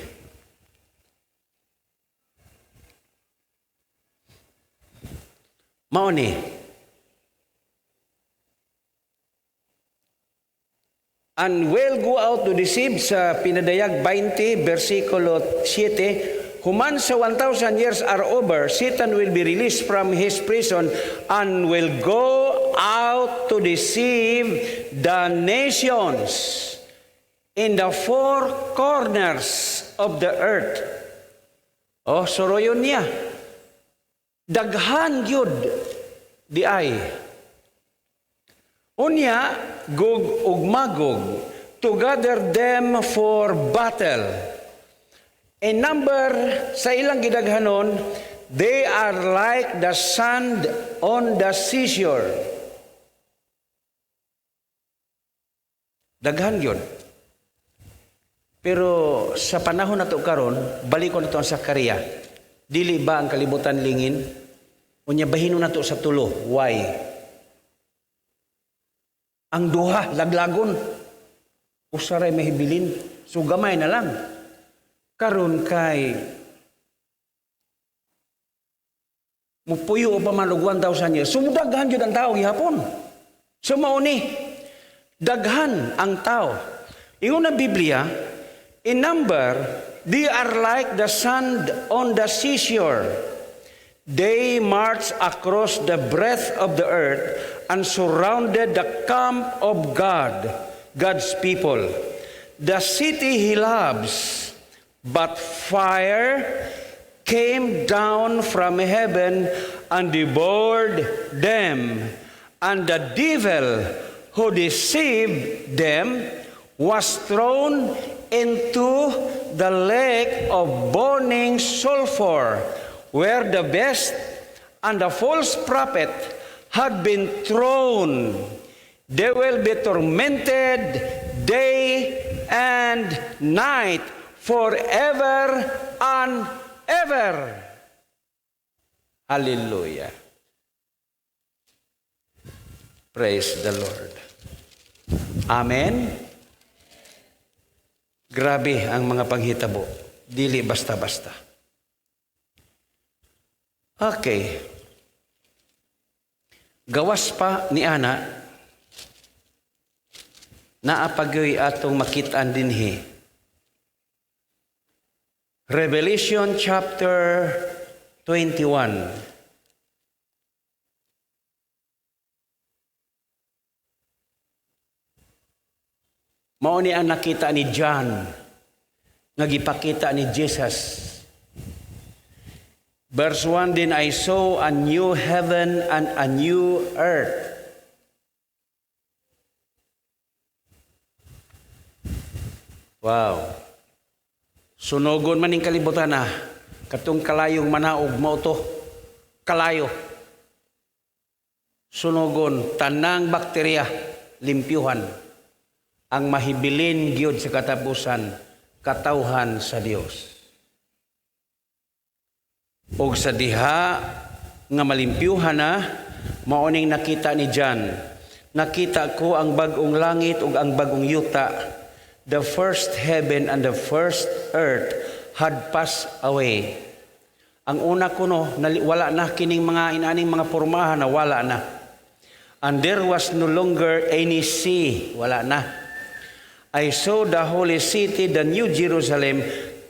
Mao ni. And will go out to deceive sa Pinadayag 20, versikulo 7, human sa 1,000 years are over, Satan will be released from his prison and will go out to deceive the nations in the four corners of the earth. Oh, suroyon niya. Daghan gyud diay. Unya, Gog ug Magog, to gather them for battle. In number sa ilang gidaghanon, they are like the sand on the seashore. Daghan yun. Pero sa panahon nato karon, balikon nato ang Sakaria. Dili ba ang kalibutan lingin? Unya bahinon nato sa tulo. Why? Ang duha, laglagon. Usa ray mahibilin. So gamay na lang. Karon kay mupuyo pa man og 1,000 years. So mudaghan jud ang tao gihapon. So mao ni daghan ang tao. Ingon ang Biblia, in number, they are like the sand on the seashore. They marched across the breadth of the earth and surrounded the camp of God, God's people, the city He loves. But fire came down from heaven and devoured them. And the devil who deceived them was thrown into the lake of burning sulfur, where the beast and the false prophet had been thrown. They will be tormented day and night forever and ever. Hallelujah. Praise the Lord. Amen. Grabe ang mga panghitabo. Dili basta-basta. Okay. Gawas pa ni ana, naa pa gyoy atong makitaan dinhi. Revelation chapter 21. Mao ni ang nakita ni John nga gipakita ni Jesus. Verse 1, "Then I saw a new heaven and a new earth." Wow. Sunogon man ning kalibutan na. Katong kalayong manaog mao to. Kalayo. Sunogon tanang bakterya, limpyuhan. Ang mahibilin gyud sa katapusan, katawhan sa Dios. Og sa diha nga malimpyuhan na, mao ning nakita ni John. "Nakita ko ang bag-ong langit ug ang bag-ong yuta. The first heaven and the first earth had passed away." Ang una kuno, wala na kining mga inaning mga pormahan na wala na. "And there was no longer any sea." Wala na. "I saw the holy city, the new Jerusalem,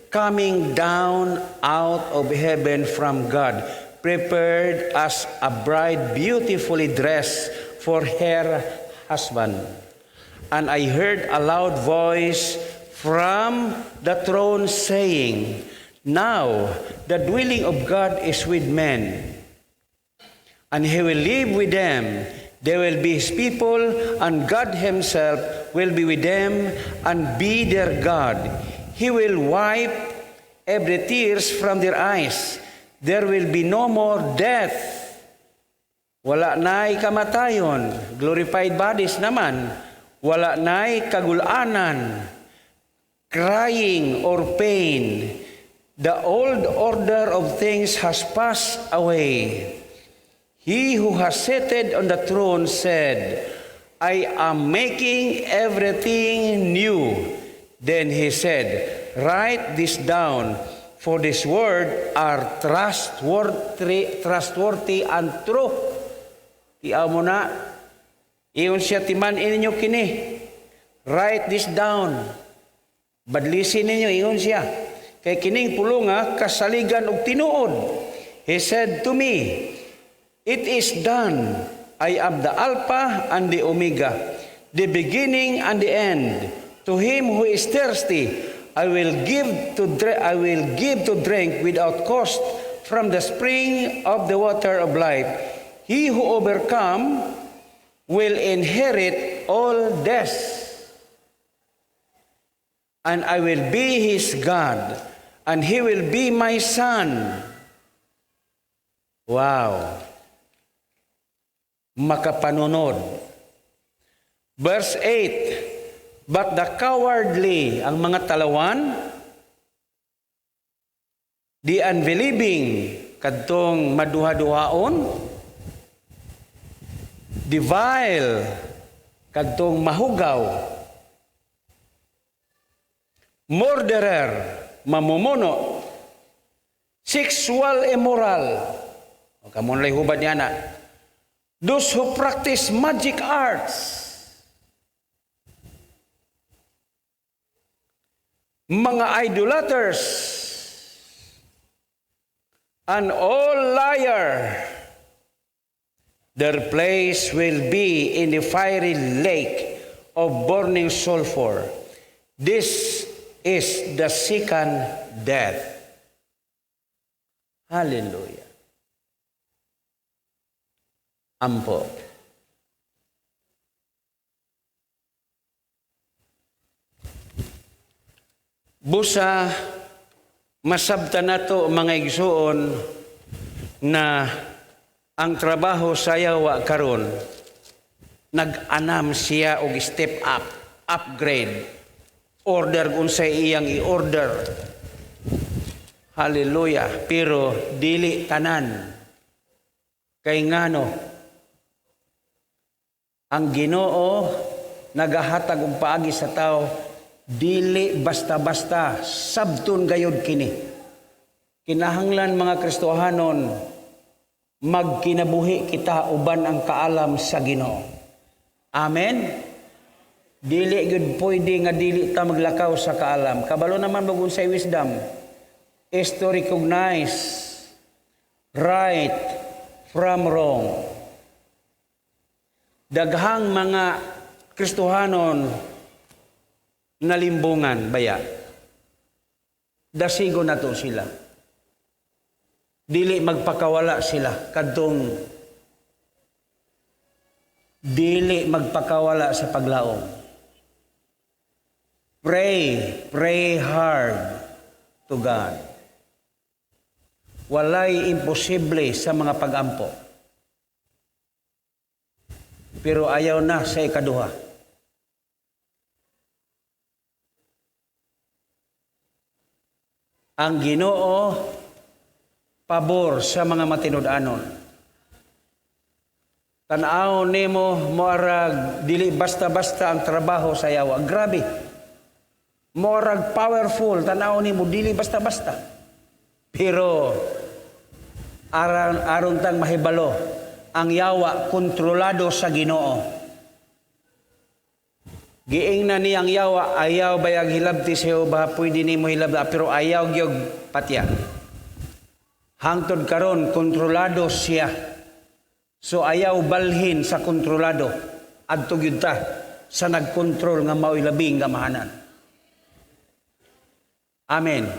coming down out of heaven from God, prepared as a bride beautifully dressed for her husband. And I heard a loud voice from the throne saying, 'Now the dwelling of God is with men, and He will live with them. They will be His people, and God Himself will be with them and be their God. He will wipe every tears from their eyes. There will be no more death." Wala na'y kamatayon. Glorified bodies naman. Wala na'y kagulanan, crying or pain. "The old order of things has passed away." He who has seated on the throne said, 'I am making everything new.' Then He said, 'Write this down, for this word are trustworthy and true.'" Tiaw mo na. Ingon siya, "Timan ninyo kini. Write this down. Badlisin ninyo," ingon siya. "Kay kining pulonga kasaligan og tinuod." He said to me, 'It is done. I am the Alpha and the Omega, the beginning and the end. To him who is thirsty, I will give to drink without cost from the spring of the water of life. He who overcome will inherit all this. And I will be his God, and he will be my son." Wow. Makapanunod. Verse 8, But the cowardly, ang mga talawan, the unbelieving, kadtong maduha-duhaon, the vile, kadtong mahugaw, murderer, mamumuno, sexual immoral, o kamo na'y hubad niya na, those who practice magic arts, mga idolaters, and all liar, their place will be in the fiery lake of burning sulfur. This is the second death. Hallelujah. Ampo. Busa masabta nato, mga igsuon, na ang trabaho sa yawa karon, nag-anam siya og step up, upgrade, order unsay iyang i-order. Hallelujah. Pero dili tanan. Kay ngano? Ang Ginoo nagahatag og paagi sa tao, dili basta-basta, sabton gayud kini. Kinahanglan, mga Kristohanon, magkinabuhi kita uban ang kaalam sa Ginoo. Amen. Dili gyud pwede nga dili ta maglakaw sa kaalam. Kabalo naman mo unsay wisdom is to recognize right from wrong. Daghang mga Kristohanon nalimbungan baya. Dasigo nato sila. Dili magpakawala sila kadtong dili magpakawala sa paglaom. Pray, pray hard to God. Walay imposible sa mga pagampo. Pero ayaw na sa ikaduha. Ang Ginoo pabor sa mga matinud-anon. Tan-aw nimo, moarag dili basta-basta ang trabaho sa yawa. Grabe. Moarag powerful, tan-aw nimo dili basta-basta. Pero aron aron tang mahibalo, ang yawa kontrolado sa Ginoo. Giingnan niya ang yawa, "Ayaw bayag hilabti sa ba, pwede nimo hilabta," pero ayaw gyud patya. Hangtod karon kontrolado siya. So ayaw balhin sa kontrolado. Adto gyud ta sa nagkontrol nga mao'y labing gamahanan. Amen.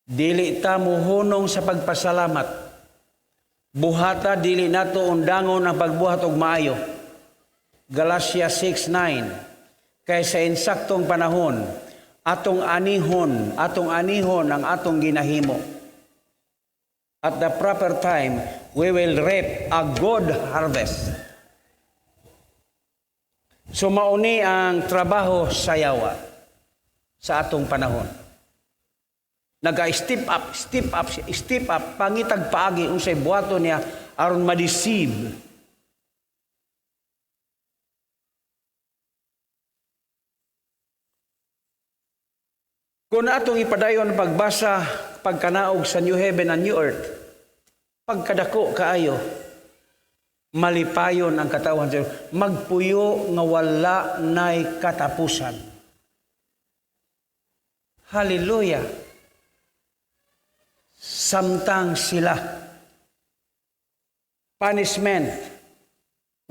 Dili ta muhunong sa pagpasalamat. Buhata, dili nato undangon ang pagbuhat og maayo. Galatia 6:9. Kay sa insaktong panahon, atong anihon ang atong ginahimo. At the proper time, we will reap a good harvest. So mauni ang trabaho sa yawa sa atong panahon. Naga-step up, step up, step up, pangitag paagi unsay buhaton niya aron ma-deceive. Kung atong ipadayon ang pagbasa, pagkanaog sa New Heaven and New Earth, pagkadako kaayo, malipayon ang katawhan sa magpuyo nga wala nay katapusan. Hallelujah! Samtang sila, punishment,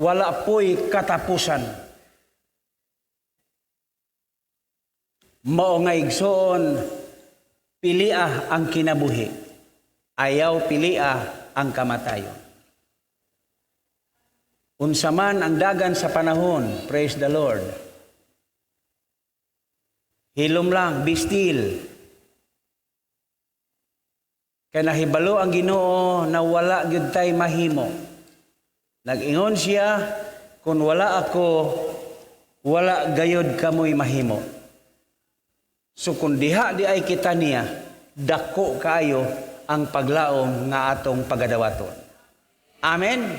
wala po'y katapusan. Mao nga, igsoon, pilia ang kinabuhi. Ayaw pilia ang kamatayon. Unsa man ang dagan sa panahon, praise the Lord. Hilom lang, be still. Kay nahibalo ang Ginoo na wala gyud tay mahimo. Nag-ingon siya, "Kung wala ako, Wala gayod kamoy mahimo. So kung diha di ay kita niya, dako kaayo ang paglaom nga atong pagadawaton. Amen?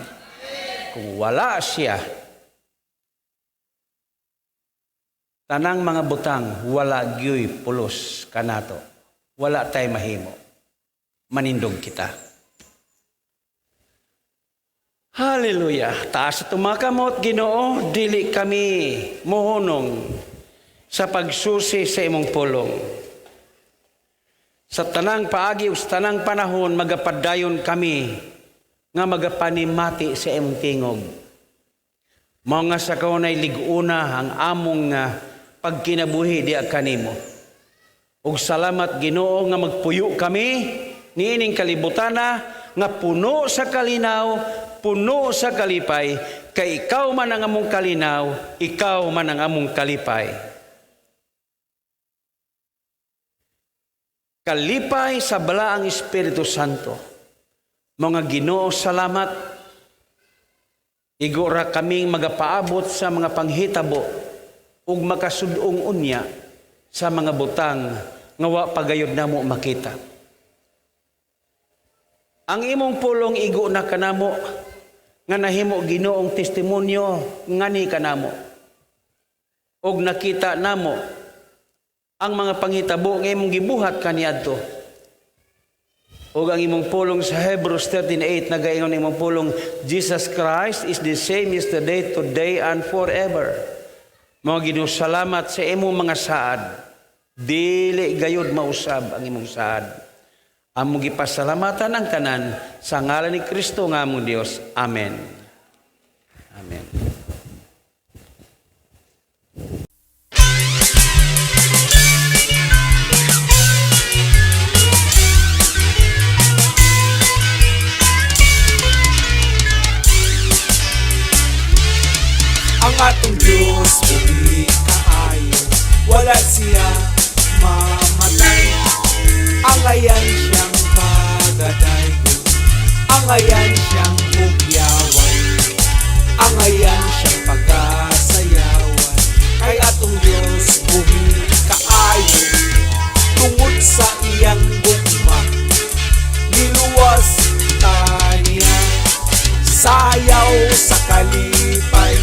Kung wala siya, tanang mga butang wala gyuy pulos kanato. Wala tay mahimo. Manindog kita. Hallelujah. Taas sa tumakamot, Ginoo, dili kami mohunong sa pagsusi sa imong pulong. Sa tanang paagi o sa tanang panahon, magapadayon kami nga magapanimati sa imong tingog. Mao nga sa kaunay lig-una ang among pagkinabuhi diha kanimo. Ug salamat, Ginoo, nga magpuyo kami niining kalibutana nga puno sa kalinaw, puno sa kalipay, kay ikaw man ang among kalinaw, ikaw man ang among kalipay. Kalipay sa balaang Espiritu Santo. Mga Ginoo, salamat. Igora kaming magapaabot sa mga panghitabo ug makasudong unya sa mga butang nga wa pagayod namo makita. Ang imong pulong igo na kanamo nga nahimo Ginoong testimonyo ngani kanamo. Og nakita namo ang mga panghitabo nga imong gibuhat kaniadto. Ug ang imong pulong sa Hebrews 13:8 nagaingon imong pulong, Jesus Christ is the same yesterday, today, and forever. Mga Ginoo, salamat sa imong mga saad. Dili gayud mausab ang imong saad. Among gipasalamatan ang tanan sa ngalan ni Kristo nga among Dios. Amen. Amen. Ang atong Diyos buhi kaayo, wala siya mamatay. Angayan siyang pagadaygon, angayan siyang hugyawan, angayan siyang pagasayawan. Kay atong Diyos buhi kaayo, tungod sa iyang gugma, giluwas ta niya. Sayaw sa kalipay,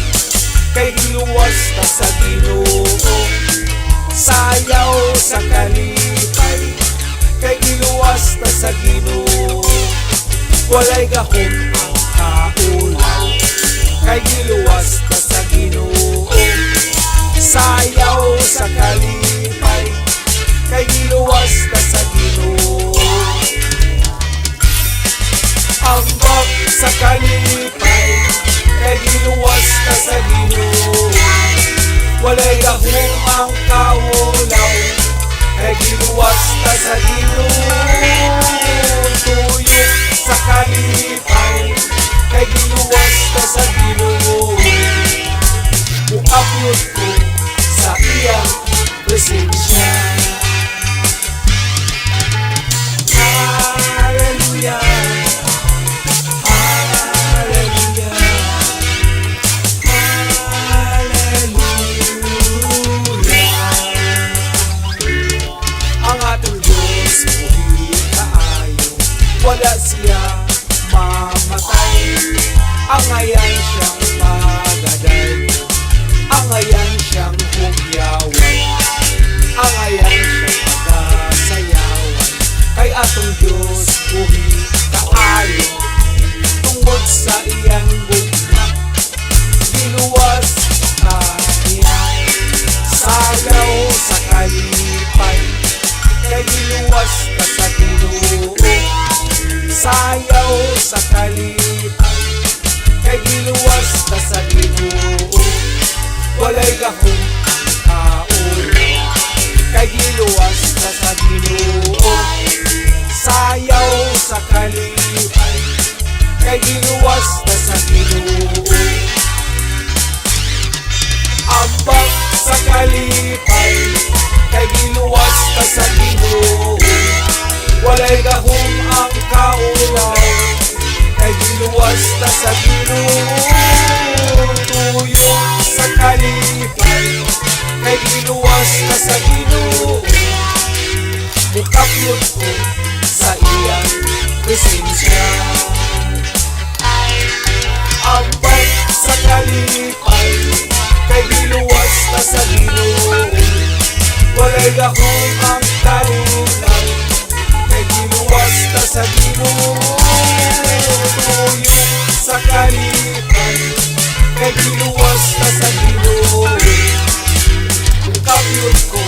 kay giluwas ta sa Ginoo. Sayaw sa kalipay, kay giluwas ta sa Ginoo. Walay gahom ang kaulaw, kay giluwas ta sa Ginoo. Sayaw sa kalipay, kay giluwas ta sa Ginoo. Ambak sa kalipay, kay giluwas ta sa Ginoo. Walay gahom ang kaulaw, kay giluwas ta sa Ginoo. Tuyok sa kalipay, kay giluwas ta sa Ginoo. Muapyot ko sa iyang presensya. Hallelujah, Hallelujah, Hallelujah. Ang atong Diyos buhi kaayo, wala siya mamatay. Angayan siyang pagadaygon, angayan siyang hugyawan, angayan siyang pagasayawan. Kay atong Diyos buhi kaayo, tungod sa iyang gugma, giluwas ta niya. Sayaw sa kalipay, kay giluwas ta sa Ginoo. Sayaw sa kalipay, kay giluwas ta sa Ginoo. Walay gahom ang kaulaw, kay giluwas ta sa Ginoo. Sayaw sa kalipay, kay giluwas ta sa Ginoo. Ambak sa kalipay, kay giluwas ta sa Ginoo. Walay gahom ang kaulaw, kay giluwas ta sa Ginoo. Tuyok sa kalipay, Kay gahom ang kalipay, kay giluwas ta sa Ginoo. Tuyok sa kalipay, kay giluwas ta sa Ginoo. Kapyot ko.